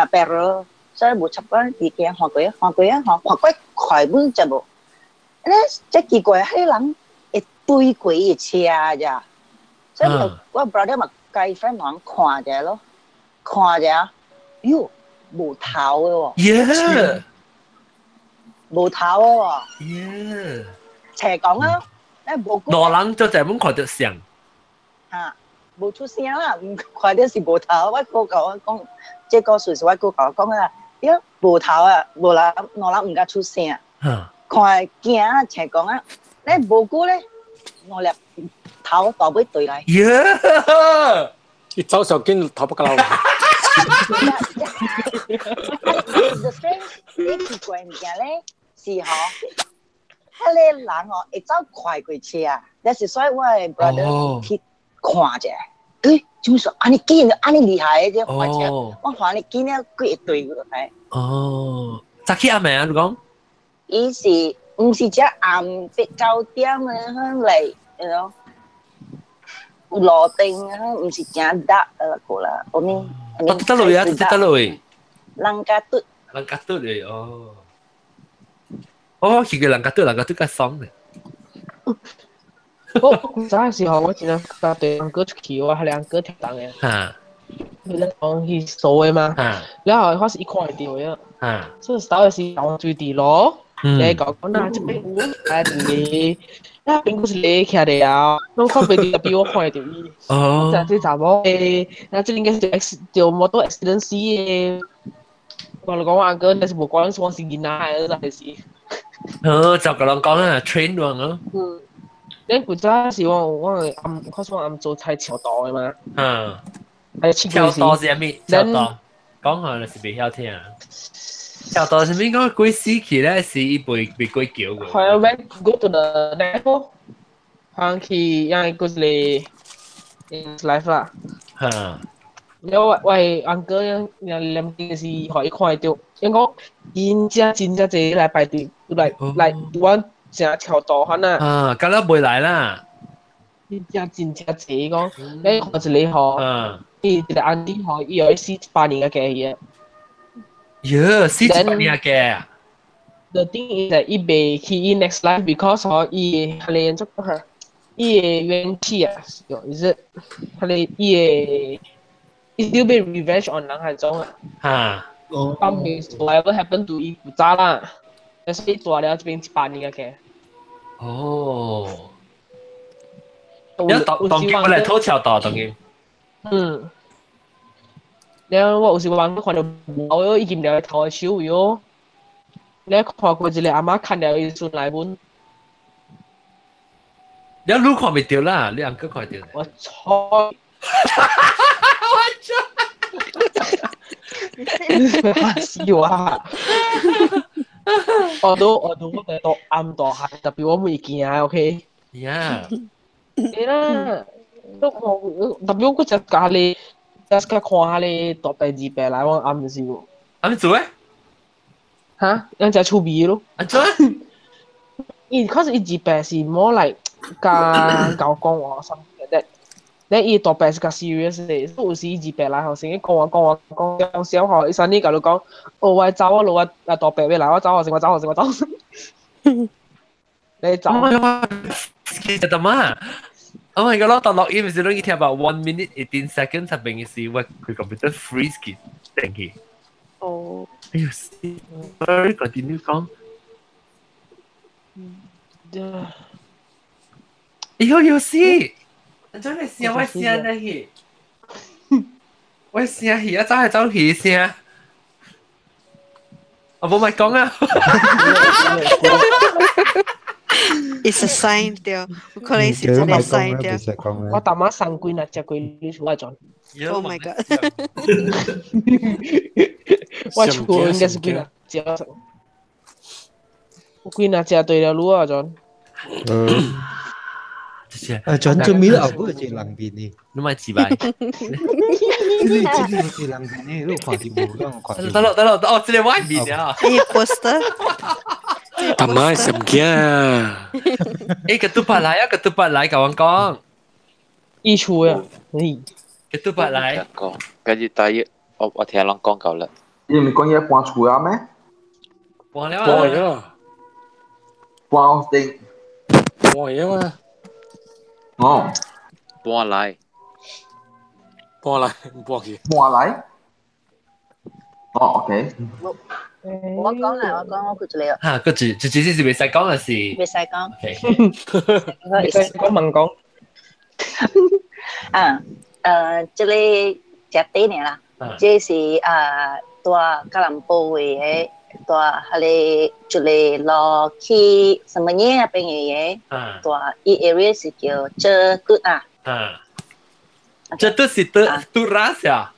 啊 parallel，所以無習慣佇驚看過看過啊，看過快本就無。咧，這奇怪，彼人會對過伊車咋，所以我 brother 嘛，共伊 friend 人看者咯，看者，喲，無頭的喎，耶，無頭的喎，耶，邪講啊，咧無。兩人就在門看著像。嚇，無出聲啦，毋看著是無頭。我哥共我講，這故事是我哥共我講啊，喲，無頭啊，無人，兩人毋敢出聲。看驚啊，像講啊，你無久咧，兩粒頭大尾對來。耶！伊走上緊頭不夠。 The strange，你奇怪物件咧是吼，彼个人哦會走快過車啊，但是所以我的 brother 去看者，欸，做咩說按呢緊，按呢厲害的這快車，我看你緊了，規會對過來。哦，早起暗暝啊，你講？伊是毋是只暗8、9點的，嚟，you know，有路燈啊，毋是誠 dark 的個啦，我面。哦，佇佗位啊？佇佗位？人家拄。人家拄咧哦。哦，去過人家拄，人家拄較爽咧。我早時候我真係搭對兩個出去，我係兩個跳檔嘅。嚇！佢咧講去掃的嘛。嚇！然後我是一看會著的。嚇！所以到時我最佇咯。你講講啦，這邊有啊，一個，那邊個是你徛的啊，攏看袂著，比我看會著伊。哦。這這查某的，那這應該是 X 著摩托 accident 死的。我就講我阿哥，但是無關，我是囡仔的，還是。哦，就共人講啊，train 喎啊。嗯。你古早是我我暗，我說暗做菜超多的嘛。嗯。還是超多是啥物？超多。講下你是袂曉聽。跳到啥物講鬼死去咧？是伊袂袂過橋嘅。係啊，when go to the next 行去因為嗰個 life 啦。嚇！了我我 uncle 人念經時，予伊看著，伊講真正真正濟來排隊，來來阮成超大款啊！啊，咁啦袂來啦。真正真正濟講，你看一個吼，伊一個 auntie 吼，伊有死100年個嘅嘢。喲，死100年嘅。 The thing is that 伊袂去伊 next life because 吼，伊係個做個，伊個怨氣啊，is it？係個伊個。伊 still 欲 revenge on 人係種啊。嚇！當面 whatever happen to 伊唔知啦，但是伊大了這邊100年嘅。哦。有當當今我來吐槽到當今。嗯。了我有時玩看到我已經了頭手喲。你看過一個阿媽牽了伊孫來阮。你你看袂著啦，你翁哥看著。我操！我操！嚇死我啊！我都我都我都暗大漢，特別我袂驚，OK？ Yeah。對啦，都冇特別我只家裡，只看下咧大伯二伯來，我暗就是喎。暗做咩？嚇，人只趣味咯。按做？伊可是伊二伯是 more like 較𠢕講話 something like that。你伊大伯是較 serious 的，所以有時伊二伯來吼，先去講話講話講講笑吼，伊啥物共你講，哦，我走我落我啊大伯欲來，我走先，我走先，我走先。你走。其實得嘛？Oh my god！我到錄音時，你聽到 1 minute 18 seconds 入邊嘅時，我佢 computer freeze 佢停去。哦。哎呦，sorry，continue 講。哎呦，有事！真係聲我聲呢去，我聲去啊，走係走去聲。我冇咪講啊。 It's a sign 對，有可能是真個 sign 對。我大媽送幾若隻龜你厝我轉。 Oh my god！我厝應該是幾若隻，幾若隻對了路啊轉。啊，轉做咩後尾一個人面呢？你咪自白。這個這個一個人面呢？你看到無？我看得咯得咯，哦，這個我面啊。哎，poster。阿媽什驚啊？誒，個嘟八來啊，個嘟八來，共我講。伊厝啊，個嘟八來。講，跟住第一，我我聽人講夠啦。你唔講嘢搬厝啊咩？搬了搬咗。搬定。搬咗嘛？哦。搬來。搬來，搬去。搬來。哦，OK。我講啦，我講我佢就嚟啦。嚇，個字就只是袂使講嘅是。袂使講。袂使講問講。啊，這個食短爾啦，這是啊，蹛吉隆坡位的，蹛彼個一個路去什麼嘢那邊的個，蹛伊 area 是叫遮嘟啊。啊。遮嘟是嘟嘟拉呀。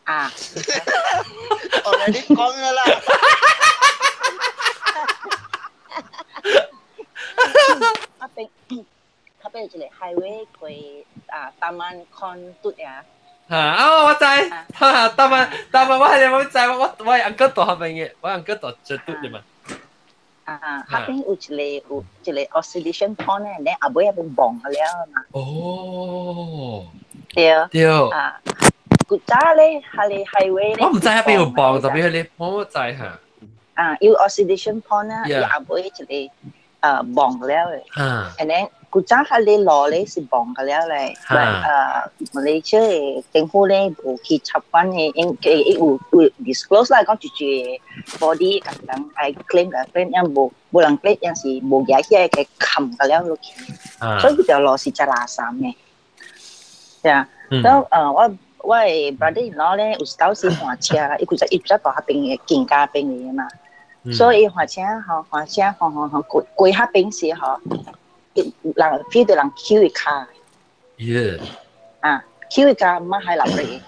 啊。我嚟你講噶啦。啊邊，較邊一個 highway 過啊，Taman Kon Tut 呀。嚇！啊，我知，哈，Taman Taman，我係我知，我我我係 uncle 蹛彼邊嘅，我 uncle 蹛遮嘟嘅嘛。啊，彼邊有一個有一個 oscillation pond 咧，你後尾彼邊崩了嘛。哦。對。對。啊。古早咧，係你 highway 我唔知彼邊有崩，特別係你我知嚇。啊，有 oscillation pond 啊，伊後尾一個崩了嘅。啊。 And then 古早彼個路咧是崩了咧，馬來西亞政府咧無去插管嘅，應伊有有 disclose 啦，講就是 body 共人愛 claim 個 claim，樣無無人 claim，樣是無舉起來給冚個了落去。所以條路是真垃圾嘅。對啊，然後我。我的 brother in law 咧，有時到時換車啦，伊規只伊只蹛彼邊的近家邊的嘛，所以伊換車吼，換車換換換過過彼邊時吼，人 feel 到人抾伊跤。 耶！啊，抾伊跤，馬還落嚟。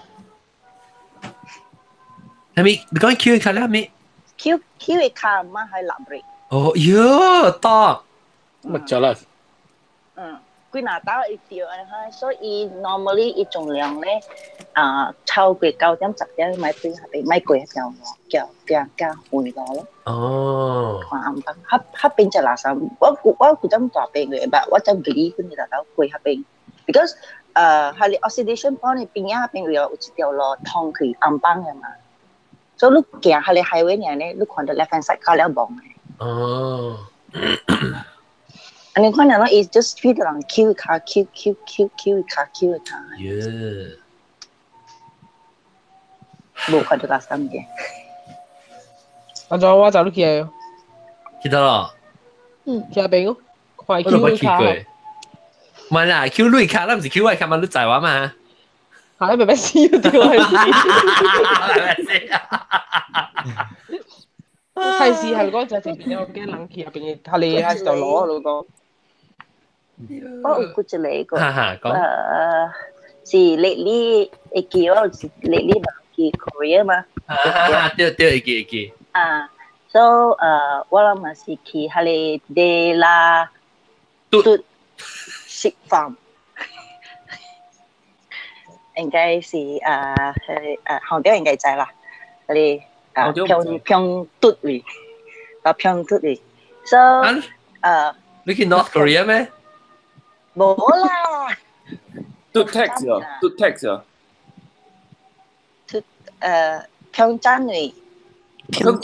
係咪？你講 Q 卡咧係咪？ Q Q 嘅卡嘛係立瑞。哦，喲，得。乜咗啦？嗯，佢拿到一條啊，所以 normally 一種量咧，啊，超過9點10點買對下邊買過一條叫叫叫回落咯。哦。看暗班，黑黑邊就垃圾，我古針大邊嘅，但我就記佢哋就過黑邊，because 係你 oxidation 幫你邊啊邊有一條路通去暗班嘅嘛，所以你行下你 highway 呢，你看到 left hand side 較了望嘅。哦。你看人伊 just feel 人 Q 卡 Q Q Q Q 卡 Q 卡。耶！無看到垃圾嘅。阿莊我早都去啊。去到咯。嗯，去阿邊哦，看我都冇 Q 卡。去過。唔係啦，Q 類卡啦，唔是 Q 外卡嘛，你知我嘛？嚇！你白白死對係。係是係講就係邊我驚人去入邊，佢哋係就攞老講。我有幾一個，哈哈，講。是 lately 會記我是 lately 去 Korea 嘛。啊，對對，會記會記。啊，so 我諗嘛是去彼個地拉嘟食飯，應該是係杭州應該知啦，彼個啊平平嘟位，啊平嘟位，so 你去 North Korea 咩？無啦，嘟 tax 啊，嘟 tax 啊，嘟平昌位。平昌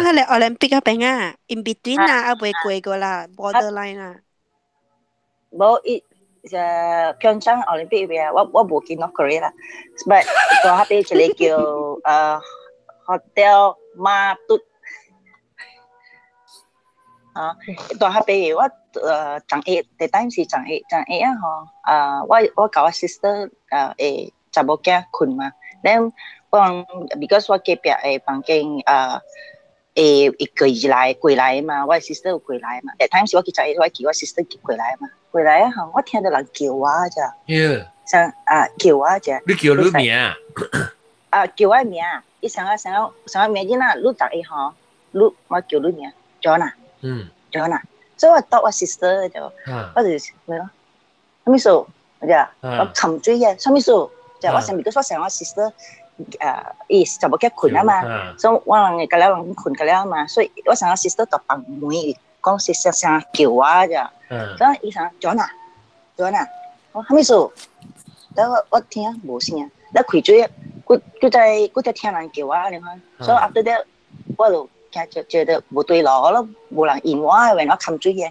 係嚟 Olympic 嗰邊啊，in between 啊，啊未過過啦，borderline 啊。無伊平昌奧林匹克啊，我無去 North Korea 啦，but 在那邊一個叫Hotel 馬嘟啊，在那邊我十一，第單是十一，十一啊吼，啊我共我 sister 會查某囝睏嘛，then 我講，because 我隔壁的房間會會過來嘛，我 sister 有過來嘛，第單是我去十一，我叫我 sister 過來嘛，過來啊吼，我聽到人叫我咋，像啊叫我咋，你叫你名？啊叫我名，伊想啊想啊想啊名囡仔，你逐伊吼，你我叫你名，Joanna，Joanna，所以我當我 sister 就，我就是咩咯，啥物事？我就我沉醉啊，啥物事？就我想，because 我想我 sister。伊就無叫睏啊嘛，所以我人會甲了人睏甲了嘛，所以我想我 sister 就房門講是聲聲叫我咋，所以伊想 Joanna，Joanna，我啥物事？等我聽無聲，咧開嘴，閣再聽人叫我，你看，所以 after that 我就驚覺覺得無對路咯，無人應我，因為我含水嘅，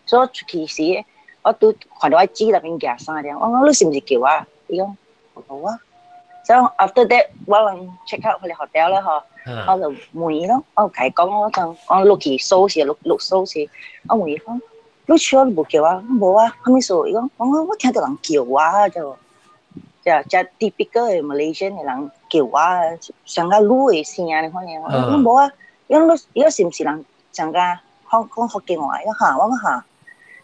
所以我出去時，我拄看到我姊內邊夾衫了，我講你是毋是叫我？伊講無啊。所以 after that 我人 check out 去 hotel 啦嗬，我就問伊咯，我共伊講我講我落去掃時落落掃時，我問伊講，你笑你無叫我？無啊，啥物事？伊講我聽到人叫我就，就就 typical 的 Malaysian 的人叫我，上個女的聲你看見？我無啊，伊講你伊是毋是人上個講講福建話？伊講哈，我講哈，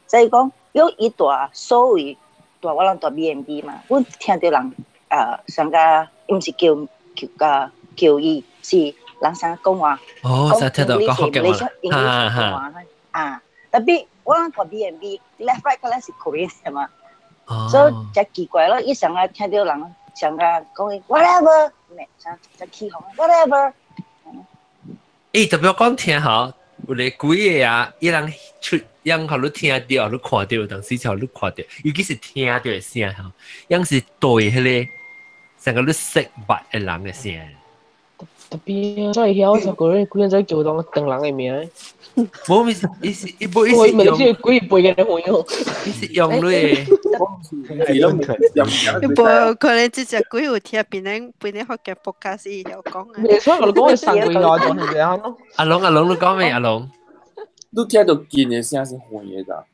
所以講，因伊住所謂住我人住 B&B 嘛，我聽到人。上個毋是叫叫個叫伊，是人上講話。哦，實聽到講福建話，哈哈。啊，特別我人住 B&B left right 個咧是 Korean 嘛，所以真奇怪咯。伊上個聽到人上個講 whatever，咩上就起哄 whatever。欸，特別講聽吼，有咧幾個啊，伊人出，人予你聽到，你看到，當時就你看到，尤其是聽到的聲吼，人是對彼個。成個你識捌的人的聲。特別所以曉就個人，個人在叫當當人的名。無，伊是伊是伊無伊是用，鬼背嘅你會用，伊是用你。無可能這隻鬼有聽別人別人學嘅 podcast 伊曉講啊。你所以我講係三個月就係這樣咯。阿龍阿龍，你講咩？阿龍，你聽到近的聲是遠的咋？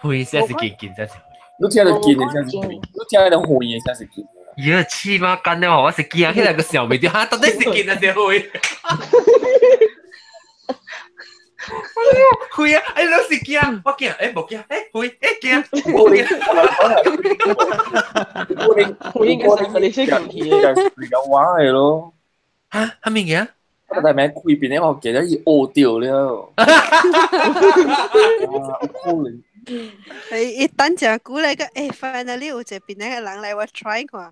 遠聲是近，近聲是遠。你聽到近的聲是遠，你聽到遠的聲是近。咦，黐孖筋啊！我是驚起來個想袂到，哈，到底是近還是遠？我開啊！哎，老是驚，我驚，哎，無驚，哎，開，哎，驚，無驚。我應該是你先講起嘅，有玩嘅咯。嚇，係咩嘢？我大名開邊咧，我記得伊烏掉了。可能。伊等陣估你個，誒，finally 有一個邊個人來我 try 看。啊，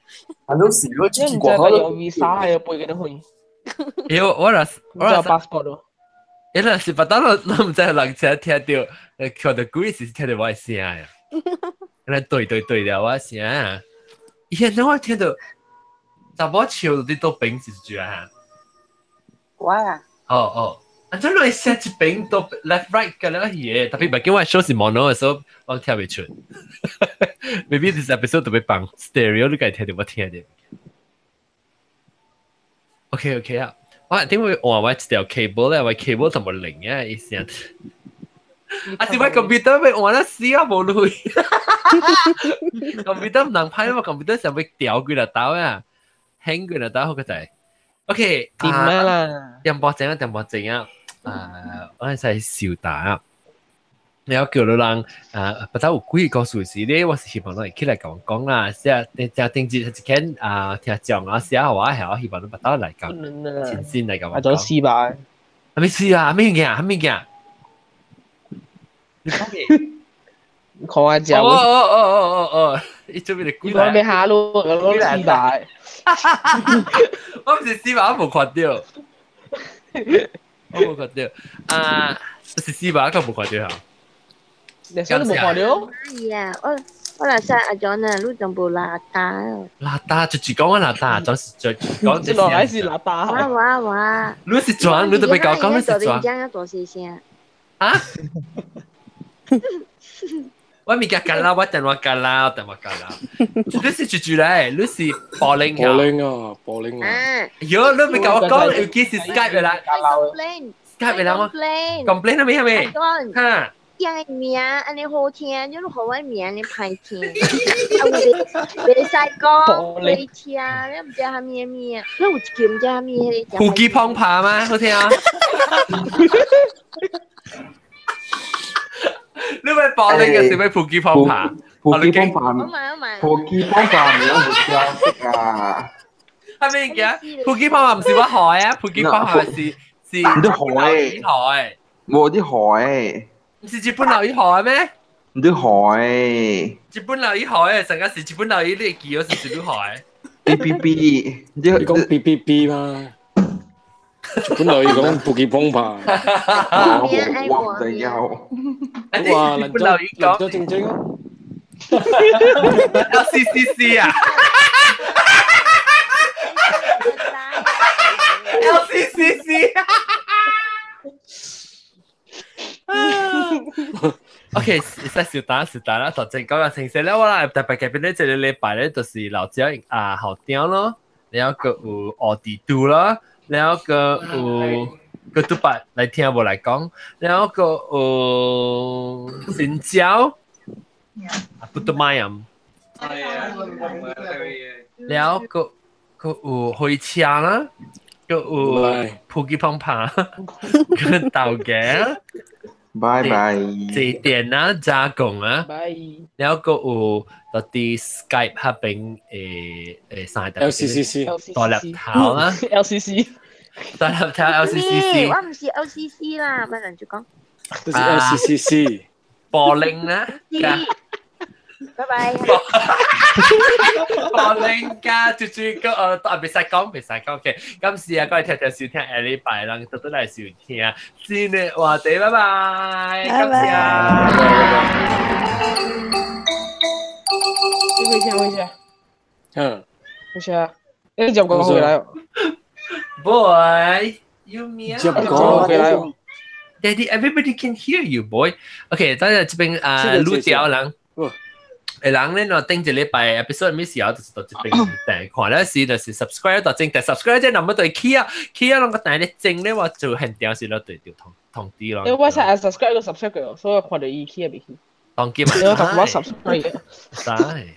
你是你出去過好有 visa 係背幾多去？欸，我若我若 passport 咯。欸，若是別當我毋知人聽聽到，看到鬼是聽到我的聲呀。那對對對了，我聲啊。以前我聽到查某笑佇倒邊是住啊？我啊。哦哦。啊，這你寫一邊都 left right 嘅啦，嘢，特別唔係叫我 show 是 mono 嘅時候，我聽唔出。Maybe this episode 特別放 stereo，你該聽到我聽到。OK OK 啊，我點會換我一條 cable 咧？我 cable 同埋零啊，意思啊。啊是我 computer 被換得死啊，無類。computer 唔能拍嘛，computer 上被掉幾粒刀啊，輕幾粒刀好個仔。OK，點啊啦？點波正啊，點波正啊！啊，我係使笑打，然後叫老人啊，不知有幾個故事咧，我是希望你起來講講啦，寫寫定節一間啊，聽講啊，寫我係我希望你不得來講，親身來講。啊，做試吧。係咪試啊？咩嘢？咩嘢？你講嘅？看下只。哦哦哦哦哦哦！你做咩嚟？你講咩下咯？我攞試吧。我唔是試吧，我冇看到。我冇看到。啊，是試吧，我冇看到。你啥都冇看到？係啊，我我若說阿 John 啊，你全部邋遢。邋遢就是講我邋遢，就是就講這落來是邋遢。我我我。你是裝，你都別搞講你是裝。講啊，大細聲。啊？我物件干啦，我電話干啦，我電話干啦。你是住住咧，你是柏林啊？柏林啊，柏林啊。喲，你咪甲我講，尤其是 Skype 的啦。Skype 的啦嗎？Complain 係咪係咪？哈。人的名按呢好聽，你予我名按呢歹聽，啊有袂使講，袂聽，你毋知啥物名，你有一句毋知啥物彼個。虎雞碰爬嗎？好聽啊！你咪保你嘅是咪虎雞碰爬？虎雞碰爬，虎雞碰爬唔有消息啊！係咩嘅？虎雞碰爬唔是我海啊，虎雞碰爬是是啲海，海，冇啲海。唔是日本留語海咩？唔啲海。日本留語海，成個是日本留語，你記咗是日本海。 B B B，你講 B B B 嘛？日本留語講虎雞碰爬。我唔知有。哇！日本留語講咗正正咯。 L C C C 啊！L C C C。OK，實小打小打啦，頭先講個情勢咧，我啦特別嘅邊咧，這個禮拜咧就是老椒啊後雕咯，然後個有奧迪度啦，然後個有個嘟白來聽無來講，然後個有新椒，不得買啊，然後個個有火車啦，個有普吉碰爬，個豆嘅。拜拜。這電啊，加工啊，然後個有到啲 Skype 那邊誒誒三個 LCCC 大粒頭啦，LCC 大粒頭 LCCC，我唔是 LCC 啦，乜人就講，這是 LCCC，柏林啦，拜拜。柏林加最最個特別使講，別使講嘅。今次啊，各位聽聽收聽下禮拜啦，都都來收聽。新的話題，拜拜。拜拜。你回去，回去。嗯。回去啊！你接過回來。 Boy, you meow. 接過回來。 Daddy, everybody can hear you, boy. OK，大家這邊啊，錄掉人。誒人咧，我頂一禮拜 episode 咩時候就是到這邊訂看了時就是 subscribe 到正，但 subscribe 這那麼對起啊，起啊，攏個訂咧正咧，我做現場時咯對就通通知咯。因為我係 subscribe 都 subscribe 嘅，所以我看到伊起啊未起。當機嘛。我 subscribe 嘅。使。